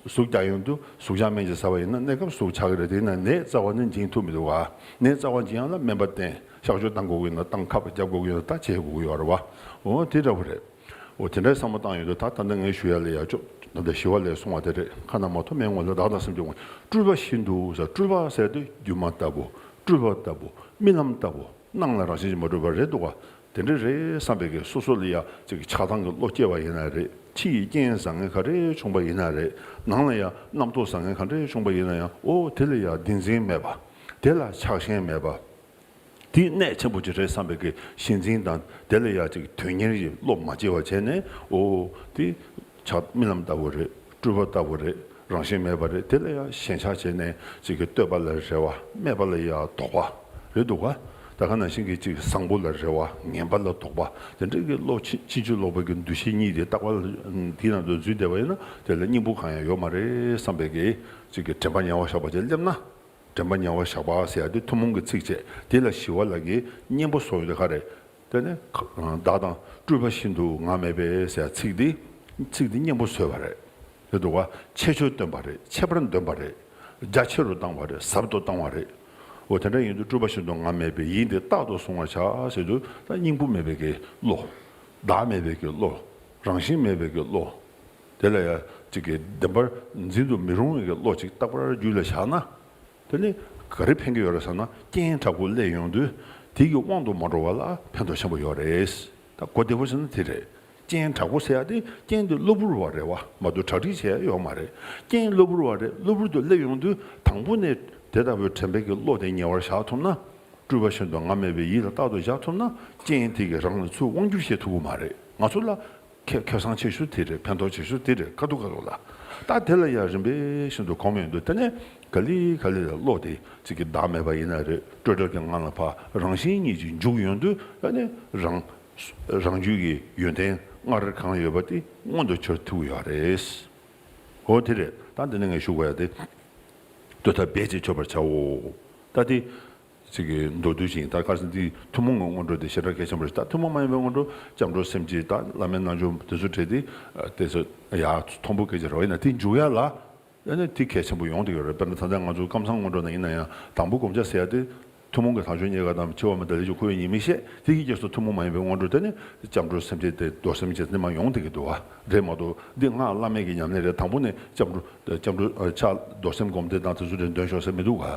ཟུག་རྒྱག་ཡོང་དུས་ཟུག་རྒྱག་སྨན་ཅིག་ཟ་བ་ཡིན་ན་གནས་སྐབས་ཟུག་ཆགས་ཀྱི་རེད། དེ་ཡིན་ན་ནད་རྩ་བ་ནས་འབྱིན་ཐུབ་མི་འདུག་བ། ནད་རྩ་བ་འབྱིན་ཡག་ལ་སྨན་པ་བསྟེན། གཤག་བཅོས་བཏང་དགོས་ཀྱི་ཡོད་ན་བཏང་། ཁབ་རྒྱག་དགོས་ཀྱི་ཡོད་ན་ད་བྱེད་དགོས་ཀྱི་ཡོད་རེད་བ། འོ་དེ་འདྲ་བོ་རེད། འོ་དེ་འདྲའི་བསམ་བློ་བཏང་ཡོང་དུས་ད་ད་ལྟ་ངས་ཞུ་ཡ་ལ་ཡ་ཅོ་ད་ལྟ་ཞི་བ་ལྷས་གསུངས་པ་དེ་རེད། ཁ་ན་མ་ཐོ་མེད་སྔོན་ལ། བདག་དང་སེམས་ཀྱི་དབང་། སྤྲུལ་པ་བཞིན་དུ་ཟེར། སྤྲུལ་པ་ཟེར་དུས་སྒྱུ་མ་ལྟ་བུ། སྤྲུལ་པ་ལྟ་བུ། རྨི་ལམ་ལྟ་བུ། སྣང་ལ་རང་བཞིན་གྱིས་མ་གྲུབ་པ་རེད་འདུག་བ། དེ་འདྲ་རེད་བསམ་པའི་གི་སོ་སོ་ལ་ཡ་ཅིག་ཆགས་སྡང་གི་བློ་སྐྱེ་བ་ཡིན་ན་རེད། ཕྱི་ཡི་རྐྱེན་བཟང་ངན་ག་རེ་བྱུང་པ་ཡིན་ན་རེད། ནང་ལ་ཡ་རྣམ་རྟོག་བཟང་ངན་ག་འདྲ་བྱུང་པ་ཡིན་ན་ཡང་། འོ་དེ་ལ་ཡ་བདེན་འཛིན་མེད་པ། དེ་ལ་ཆགས་ཞེན་མེད་པ། དེ་གནད་ཆེན་པོ་ཅིག་རེད་བསམ་པའི་གི་གཞི་འཛིན་དང་། དེ་ལ་ཡ་ཅིག་དོན་གཉེར་གྱི་བློ་མ་སྐྱེ་བ་བྱས་ནས། འོ་དེ་ཆགས་རྨི་ལམ་ལྟ་བུ་རེད། སྤྲུལ་པ་ལྟ་བུ་རེད། རང་བཞིན་མེད་པ་རེད། དེ་ལ་ཡ་ཞེན་ཆགས་བྱས་ནས་ཅིག་གི་བསྟོད་པ་ལ་རེ་བ། སྨད་པ་ལ་ཡ་དོགས་པ་རེད་འདུག་ག་ད་ག་ནང་བཞིན་གྱི་ཅིག་བཟང་པོ་ལ་རེ་བ། ངན་པ་ལ་དོགས་པ། དེ་འདྲའི་གི་བློ་ཕྱིན་ཕྱིན་ཅི་ལོག་པའི་གི་འདུ་ཤེས་གཉིས་དེ་རྟག་པར་དེའི་ནང་དུ་འཛུལ་བསྡད་པ་ཡིན་ན་དེ་ལ་སྙིང་པོ་གང་ཡང་ཡོད་མ་རེད་བསམ་པའི་གི་ཅིག་གི་དྲན་པ་ཉེ་བར་བཞག་པ་ཅིག་སླེབས་ན། དྲན་པ་ཉེ་བར་བཞག་པ་ཟེར་ཡ་དེ་ཐུན་མོང་གི་ཚིག་བྱས། དེ་ལ་ཞི་བ་ལྷ་གིས་སྙན་པོ་བཟོ་ཡོད་དེ་ག་རེད། དེ་ནི་བདག་དང་སྤྲུལ་པ་བཞིན་དུ་ང་མེད་པས་ཟེར་ཡ་ཚིག་འདི། ཚིག་འདི་སྙན་པོ་བཟོས་པ་རེད། རེད་འདུག་ག་ཆེ་ཆུང་སྟོན་པ་རེད། ཁྱད་པར་འདོན་པ་རེད། རྒྱ་ཆེ་རུ་བཏང་བ་རེད། ཟབ་ཏུ་བཏང་བ་རེད། འོ་དེ་འདྲ་ཡིན་དུས་སྤྲུལ་པ་བཞིན་དུ་ང་མེད་པས། ཡིན་ཏེ་རྟག་ཏུ་བཟུང་བར་བྱ་ཟེར་དུས་ད་སྙིང་པོ་མེད་པའི་གི་བློ། བདག་མེད་པའི་གི་བློ། རང་བཞིན་མེད་པའི་གི་བློ། དེ་ལ་ཡ་ཅིག་གི་བདེན་པར་འཛིན་དུ་མི་རུང་བའི་གི་བློ་ཅིག་རྟག་པར་རྒྱུད་ལ་བཞག་ན། དེ་ནི་ ག་རེ་ཕན་གྱི་ཡོད་རེད་ཟེར་ན། རྐྱེན་དྲག་པོ་སླེབས་ཡོང་དུས་དེ་གི་དབང་དུ་མ་འགྲོ་བ་ལ་ཕན་ཐོགས་ཆེན་པོ་ཡོད་རེད། ད་གོ་བདེ་པོ་བྱས་ན་དེ་རེད། རྐྱེན་དྲག་པོ་ཟེར་ཡ་དེ་རྐྱེན་དེ་གློ་བུར་བ་རེད་བ། མ་གཏོགས་གྲ་སྒྲིག་བྱས་ཡ་ཡོད་མ་རེད། རྐྱེན་གློ་བུར་བ་རེད། གློ་བུར་དུ་སླེབས་ཡོང་དུས་དང་པོ་ནས་དེ་ལྟ་བུའི་དྲན་པའི་གི་བློ་དེ་ཉེ་བར་བཞག་ཐུབ་ན། སྤྲུལ་པ་བཞིན་དུ་ང་མེད་པའི་ཡིད་ལ་རྟག་ཏུ་བཞག་ཐུབ་ན། རྐྱེན་དེ་གིས་རང་ལ་ཚུར་དབང་བསྒྱུར་བྱེད་ཐུབ་ཀྱི་མ་རེད། ང་ཚོ་ལ་ཁེ་ཁེ་བཟང་ཆེ་ཤོས་དེ་རེད། ཕན་ཐོགས་ཆེ་ཤོས་དེ་རེད། ཁ་ཐུག་ཁ་ཐུག་ལ། ད་དེ་ལ་ཡང་རིམ་པས་བཞིན་དུ་གོམས་ཡོང་དུས། དེ་ནས་ག་ལེ་ག་ལེ་ལ་བློ་དེ་ཅིག་གི་བདག་མེད་པ་ཡིན་ན་རེད། སྤྲོས་བྲལ་གྱི་ངང་ལ་ཕར་རང་བཞིན་ཉིད་ཀྱིས་འཇུག་ཡོང་དུས། ཨ་ནི་རང་རང་རྒྱུད་ཀྱི་ཡོན་ཏན་སྔར་གང་ཡོད་པ་དེ་མངོན་དུ་གྱུར་ཐུབ་ཀྱི་ཡོད་རེད། འོ་དེ་རེད། ད་འདི་ནས་ངས་ཞུ་དགོས་ཡ་དེ། འདོད་ཐབས་རྦད་ཅིག་ཆོད་པར་བྱའོ། ད་དེ་ཅིག་གི་མདོར་བསྡུས་ཤིག་ཡིན། ད་ག་རེ་ཟེར་ན། འདི་ཐུན་མོང་གི་སྔོན་འགྲོ་དེ་ཞེ་དྲག་གལ་ཆེན་པོ་རེད། ད་ཐུན་མོང་མ་ཡིན་པའི་སྔོན་འགྲོ། སྐྱབས་འགྲོ་སེམས་བསྐྱེད། ད་བླ་མའི་རྣལ་འབྱོར་དེ་ཚོ་བྲིས་ཏེ། དེ་ཚོ་ཡར་མཐོན་པོ་སྐད་ཆ་རེད་བ། ཡིན་ན་དེ་འཇུག་ཡ་ལ། ཨ་ནི་དེ་གལ་ཆེན་པོ་ཡོང་བསྡད་ཡོད་རེད། དཔེར་ན་ད་ལྟ་ང་ཚོ་ཀམ་ཚང་སྔོན་འགྲོ་ནང་ཡིན་ན་ཡང་། དང་པོ་སྒོམ་བྱ་ཟེར་ཡ་དེ་ཐུན་མོང་གི་དལ་འབྱོར་རྙེད་དཀའ་དང་། འཆི་བ་མི་རྟག་ལས་བྱུང་འཁོར་བའི་ཉེས་དམིགས་ཤེས། དེ་གི་རྗེས་སུ་ཐུན་མོང་མ་ཡིན་པའི་སྔོན་འགྲོ་དེ་ནི་སྐྱབས་འགྲོ་སེམས་བསྐྱེད་དེ་རྡོར་སེམས་བསྐྱེད་དེ་མར་ཡོང་བསྡད་ཀྱི་འདུག་བ། རེད་མ་གཏོགས་འདི་སྔགས་བླ་མེད་ཀྱི་ཉམས་ལེན་རེད། དང་པོ་ནས་སྐྱབས་འགྲོ་སྐྱབས་འགྲོ་ཕྱག་རྡོར་སེམས་སྒོམ་བཟླས་དང་དེ་ཚོ་དེ་འདོན་ཤོག་ཟེར་མི་འདུག་ག།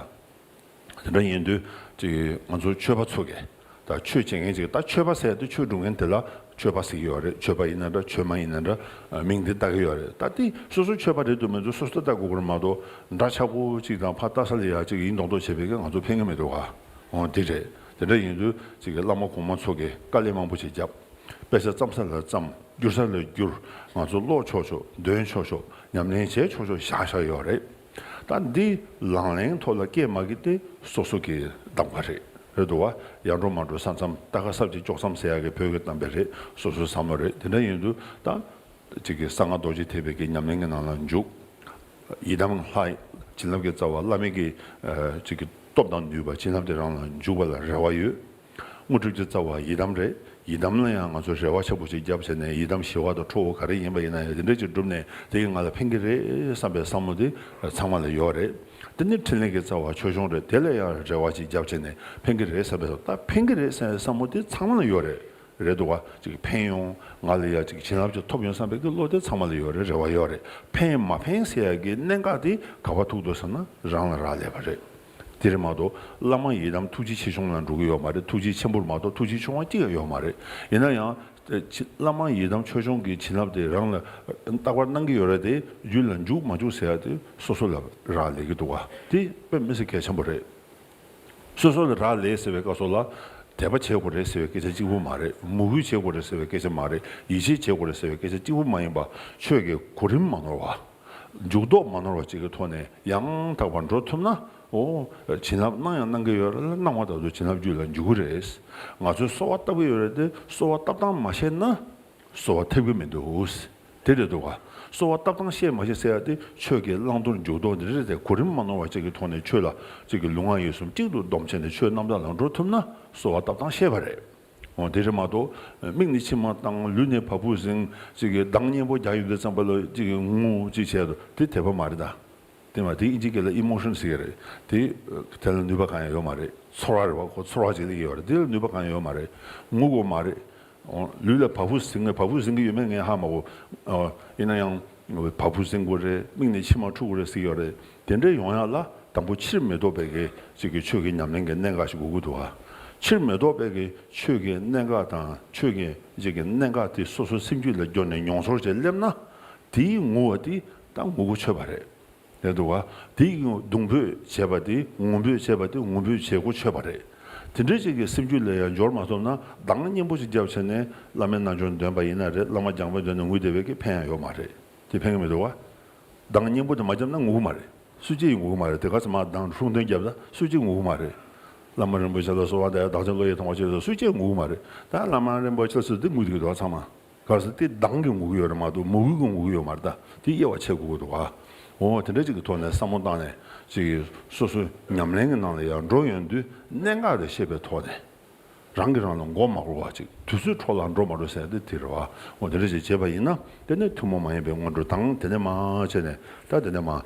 དེ་འདྲ་ཡིན་དུས་ཅིག་ང་ཚོ་ཆོས་པ་ཚོ་གིས། ད་ཆོས་བྱེད་མཁན་ཅིག་ད་ཆོས་པ་ཟེར་དུས་ཆོས་སྒྲུབ་མཁན་དེ་ལ་ཆོས་པ་ཟེར་གྱི་ཡོད་རེད། ཆོས་པ་ཡིན་ན་འདྲ། ཆོས་མ་ཡིན་ན་འདྲ། མིང་དེ་བཏགས་ཀྱི་ཡོད་རེད། ད་དེ་སོ་སོ་ཆོས་པ་རེད་འདུག་མི་འདུག་སོ་སོ་ལྟ་དགོས་ཀྱི་རེད་མ་གཏོགས། འདྲ་ཆགས་པོ་ཅིག་དང་ཕར་ལྟ་ས་ལ་ཡ་ཅིག་ཡིན་མདོག་མདོག་བྱེད་པའི་གི་ང་ཚོ་ཕན་གྱི་མི་འདུག་ག། འོ་དེ་རེད། དེ་འདྲ་ཡིན་དུས་ཅིག་གི་བླ་མ་གོང་མ་ཚོ་གིས་དཀའ་ལས་མང་པོ་ཅིག་བརྒྱབ། དཔེ་ཆ་བརྩམ་ས་ལ་བརྩམས། བསྒྱུར་ས་ལ་བསྒྱུར། ང་ཚོ་ཀློག་ཆོག་ཆོག་འདོན་ཆོག་ཆོག་ཉམས་ལེན་བྱེད་ཆོག་ཆོག་བཞག་བཞག་ཡོད་རེད། ད་འདི་ལག་ལེན་ཐོག་ལ་སྐྱེལ་མ་དགོས་དེ་སོ་སོ་གིས་བདག་པ་རེད། རེད་འདུག་བ། ཡར་འགྲོ་མར་འགྲོ་ས་མཚམས། རྟ་ཁ་སྲབ་ཅིག་ཅོག་མཚམས་ཟེར་ཡག་གི་བོད་ཀྱི་གཏམ་དཔེ་རེད། སོ་སོའི་བསམ་བློ་རེད། དེ་འདྲ་ཡིན་དུས་ད་ཅིག་གི་གསང་སྔགས་རྡོ་རྗེ་ཐེག་པའི་གི་ཉམས་ལེན་གྱི་ནང་ལ་འཇུག། ཡི་དམ་ལྷ། བྱིན་རླབས་ཀྱི་རྩ་བ་བླ་མའི་གི་ཨ་ཅིག་གི་སྟོབས་དང་ནུས་པ། བྱིན་རླབས་དེ་རང་ལ་འཇུག་པ་ལ་རེ་བ་ཡོད། དངོས་གྲུབ་ཀྱི་རྩ་བ་ཡི་དམ་རེད། ཡི་དམ་ལ་ཡང་ང་ཚོས་རེ་བ་ཆེན་པོ་ཅིག་བརྒྱབ་བྱས་ནས། ཡི་དམ་ཞི་བ་དང་ཁྲོ་བོ་ག་རེ་ཡིན་པ་ཡིན་ན་ཡང་དེ་འདྲ་ཅིག་བསྒྲུབས་ནས་དེ་གིས་ང་ལ་ཕན་གྱི་རེད་བསམ་པའི་བསམ་བློ་དེ་ཚང་མ་ལ་ཡོད་རེད། དེ་ནས་ཕྲིན་ལས་ཀྱི་རྩ་བ་ཆོས་སྐྱོང་རེད། དེ་ལ་ཡང་རེ་བ་ཅིག་བརྒྱབ་བྱས་ནས་ཕན་གྱི་རེད་བསམ་པའི། ད་ཕན་གྱི་རེད་བསམ་པའི་བསམ་བློ་དེ་ཚང་མ་ལ་ཡོད་རེད། རེད་འདུག་བ། ཅིག་ཕན་ཡོང་། ང་ལ་ཡ་ཅིག་བྱིན་རླབས་ཅིག་ཐོབ་ཡོང་བསམ་པའི་གི་བློ་དེ་ཚང་མ་ལ་ཡོད་རེད། རེ་བ་ཡོད་རེད། ཕན་མ་ཕན་ཟེར་ཡ་གི་གནད་འགག་དེ་ག་པར་ཐུག་འདུག་ཟེར་ན་རང་ལ་རག་ལས་པ་རེད། དེ་རེད་མ་གཏོགས་བླ་མ་ཡི་དམ་ཐུགས་རྗེ་ཆེ་ཆུང་ལ་འགྲོ་གི་ཡོད་མ་རེད། ཐུགས་རྗེ་ཆེན་པོར་མ་གཏོགས་ཐུགས་རྗེ་ཆུང་བ་གཅིག་ཡང་ཡོད་མ་རེད། ཡིན་ན་ཡང་། ཨེ། ཕྱི་བླ་མ་ཡི་དམ་ཆོས་སྐྱོང་གི་བྱིན་རླབས་དེ་རང་ལ་རྟག་པར་གནང་གི་ཡོད་རེད་དེ། རྒྱུད་ལ་འཇུག་མ་འཇུག་ཟེར་ཡ་དེ་སོ་སོ་ལ་རག་ལས་ཀྱི་འདུག་བ། དེ་དཔེ་མི་སྲིད་གལ་ཆེན་པོ་རེད། སོ་སོ་ལ་རག་ལས་ཟེར་བའི་སྐབས་སུ་ལ། དད་པ་བྱེད་དགོས་རེད་ཟེར་བའི་སྐད་ཆ་གཅིག་པུ་མ་རེད། མོས་གུས་བྱེད་དགོས་རེད་ཟེར་བའི་སྐད་ཆ་མ་རེད། ཡིད་ཆེས་བྱེད་དགོས་རེད་ཟེར་བའི་སྐད་ཆ་གཅིག་པུ་མ་ཡིན་པ། ཆོས་ཀྱི་གོ་རིམ་མ་ནོར་བ། འཇུག་ལྡོག་མ་ནོར་བ་ཅིག་གི་ཐོག་ནས་ཡང་དག་པར་འགྲོ་ཐུབ་ན། འོ། བྱིན་རླབས་གནང་ཡང་གནང་གི་ཡོད་རེད་ལ། གནང་བ་དང་དུ་བྱིན་རླབས་རྒྱུད་ལ་འཇུག་གི་རེད། ང་ཚོས་གསོལ་བ་བཏབ་ཀྱི་ཡོད་རེད་དེ། གསོལ་བ་བཏབ་སྟངས་མ་ཤེས་ན། གསོལ་བ་ཐེབས་ཀྱི་མི་འདུག། དེ་རེད་འདུག་ག། གསོལ་བ་བཏབ་སྟངས་ཤེས་མ་ཤེས་ཟེར་ཡ་དེ་ཆོས་ཀྱི་བླང་དོར་འཇུག་ལྡོག་འདི་རེད་དེ། གོ་རིམ་མ་ནོར་བ་ཅིག་གི་ཐོག་ནས་ཆོས་ལ་ཅིག་གི་ལུས་ངག་ཡིད་གསུམ་གཅིག་ཏུ་བསྡོམས་བྱས་ནས་ཆོས་རྣམ་དག་ལ་འགྲོ་ཐུབ་ན་གསོལ་བ་བཏབ་སྟངས་ཤེས་པ་རེད། འོ། དེ་རེད་མ་གཏོགས་མིག་ནས་མཆི་མ་བཏང་། ལུས་ནས་བ་སྤུ་ཟིང་། ཅིག་གི་གདངས་སྙན་པོ་རྒྱག་ཡོང་དུས་ཙམ་པ་ལ་ཅིག་གི་ངུ་ཅིག་བྱས་འདུག། དེ་དད་པ་མ་རེད་ད། དེ་མ། དེ་ཨིན་ཇི་སྐད་ལ་ཨི་མོ་ཤན་ཟེར་གྱི་རེད། དེ་དེ་ལ་ནུས་པ་གང་ཡང་ཡོད་མ་རེད། ཚོར་བ་རེད་བ། ཁོ་ཚོར་བ་ཅིག་སླེབས་ཀྱི་ཡོད་རེད། དེ་ལ་ནུས་པ་གང་ཡང་ཡོད་མ་རེད། ངུ་དགོས་མ་རེད། ཨོ། ལུས་ལ་བ་སྤུ་ཟིང་། བ་སྤུ་ཟིང་གི་ཡོད་མེད་ངས་ཧ་མ་གོ། ཨོ། ཡིན་ན་ཡང་བ་སྤུ་ཟིང་དགོས་རེད། མིག་ནས་མཆི་མ་འཁྲུག་དགོས་རེད་ཟེར་གྱི་ཡོད་རེད། དེ་འདྲ་ཡོང་ཡག་ལ་དང་པོ་ཕྱིར་མི་ལྡོག་པའི་གི་ཅིག་གི་ཆོས་ཀྱི་ཉམས་ལེན་གྱི་གནད་འགག་ཞིག་དགོས་ཀྱི་འདུག་ག། ཕྱིར་མི་ལྡོག་པའི་གི་ཆོས་ཀྱི་གནད་འགག་དང་ཆོས་ཀྱི་ཅིག་གི་གནད་འགག་དེ་སོ་སོའི་སེམས་རྒྱུད་ལ་འགྱུར་ནས་མྱོང་ཚོར་ཅིག་སླེབས་ན། དེའི་ངུ་བ་དེ་ད་ངུ་དགོས་ཆོད་པ་རེད། རེད་འདུག་ག། དེའི་གདུང་འབོད་བྱས་པ་དེ། ངུ་འབོད་བྱས་པ་དེ་ངུ་འབོད་བྱེད་དགོས་ཆོད་པ་རེད། དེ་འདྲ་ཅིག་གི་སེམས་རྒྱུད་ལ་ཡང་འབྱོར་མ་ཐུབ་ན། གདངས་སྙན་པོ་ཞིག་བརྒྱབ་བྱས་ནས་བླ་མའི་རྣལ་འབྱོར་འདོན་པ་ཡིན་ན་རེད། བླ་མ་སྦྱངས་པའི་དོན་ནས་ངུས་བསྡད་པའི་གི་ཕན་ཡང་ཡོད་མ་རེད། དེ་ཕན་གི་མི་འདུག་ག། གདངས་སྙན་པོ་དེ་མ་བརྒྱབ་ན་ངུ་གི་མ་རེད། སུ་གཅིག་ངུ་གི་མ་རེད། དེ་ག་ཚོད་མར་གདངས་ཧྲུང་ཐོན་བརྒྱབ་ད་སུ་གཅིག་ངུ་གི་མ་རེད། བླ་མ་རིན་པོ་ཆེ་ལ་གསོལ་བ་འདེབས། བདག་ཅག་བློ་ཡི་ཐོག་མ་ཆོད་ཟེར་སུ་གཅིག་ངུ་གི་མ་རེད། ད་བླ་མ་རིན་པོ་ཆེ་ལ་ཟེར་དེ་ངུ་བསྡད་ཀྱི་འདུག་ག། ཚང་མ། ག་རེ་ཟེར། དེ་གདངས་ཀྱིས་ངུ་གི་ཡོད་རེད་མ་གཏོགས་མོས་གུས་ཀྱིས་ངུ་གི་ཡོད་མ་རེད་ད། དེ་དབྱེ་བ་ཕྱེ་དགོས་ཀྱི་འདུག་ག། འོ། དེ་འདྲ་ཅིག་གི་ཐོག་ནས་བསམ་བློ་བཏང་ནས་ཅིག་སོ་སོའི་ཉམས་ལེན་གྱི་ནང་ལ་ཡང་འགྲོ་ཡོང་དུས་གནད་འགག་དེ་ཤེས་པའི་ཐོག་ནས། རང་གིས་རང་ལ་མགོ་མ་སྒུར་བ་ཅིག། དུས་ཚོད་འཕྲོ་བརླག་འགྲོ་མ་འགྲོ་ཟེར་ཡ་དེ་དེ་རེད་བ། འོ། དེ་འདྲ་ཅིག་བྱས་པ་ཡིན་ན། དེ་ནས་ཐུན་མོང་མ་ཡིན་པའི་སྔོན་འགྲོ་དང་། དེ་ནས་མར་བྱས་ནས་ད་དེ་ནས་མར་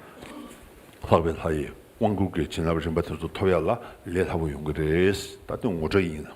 ལྷག་པའི་ལྷ་ཡི་དབང་བསྐུར་གྱི་བྱིན་རླབས་རིམ་པ་དེ་ཚོ་ཐོབ་ཡ་ལ་ལས་སླ་པོ་ཡོང་གི་རེད། ད་དེ་ངོ་སྤྲོད་ཡིན།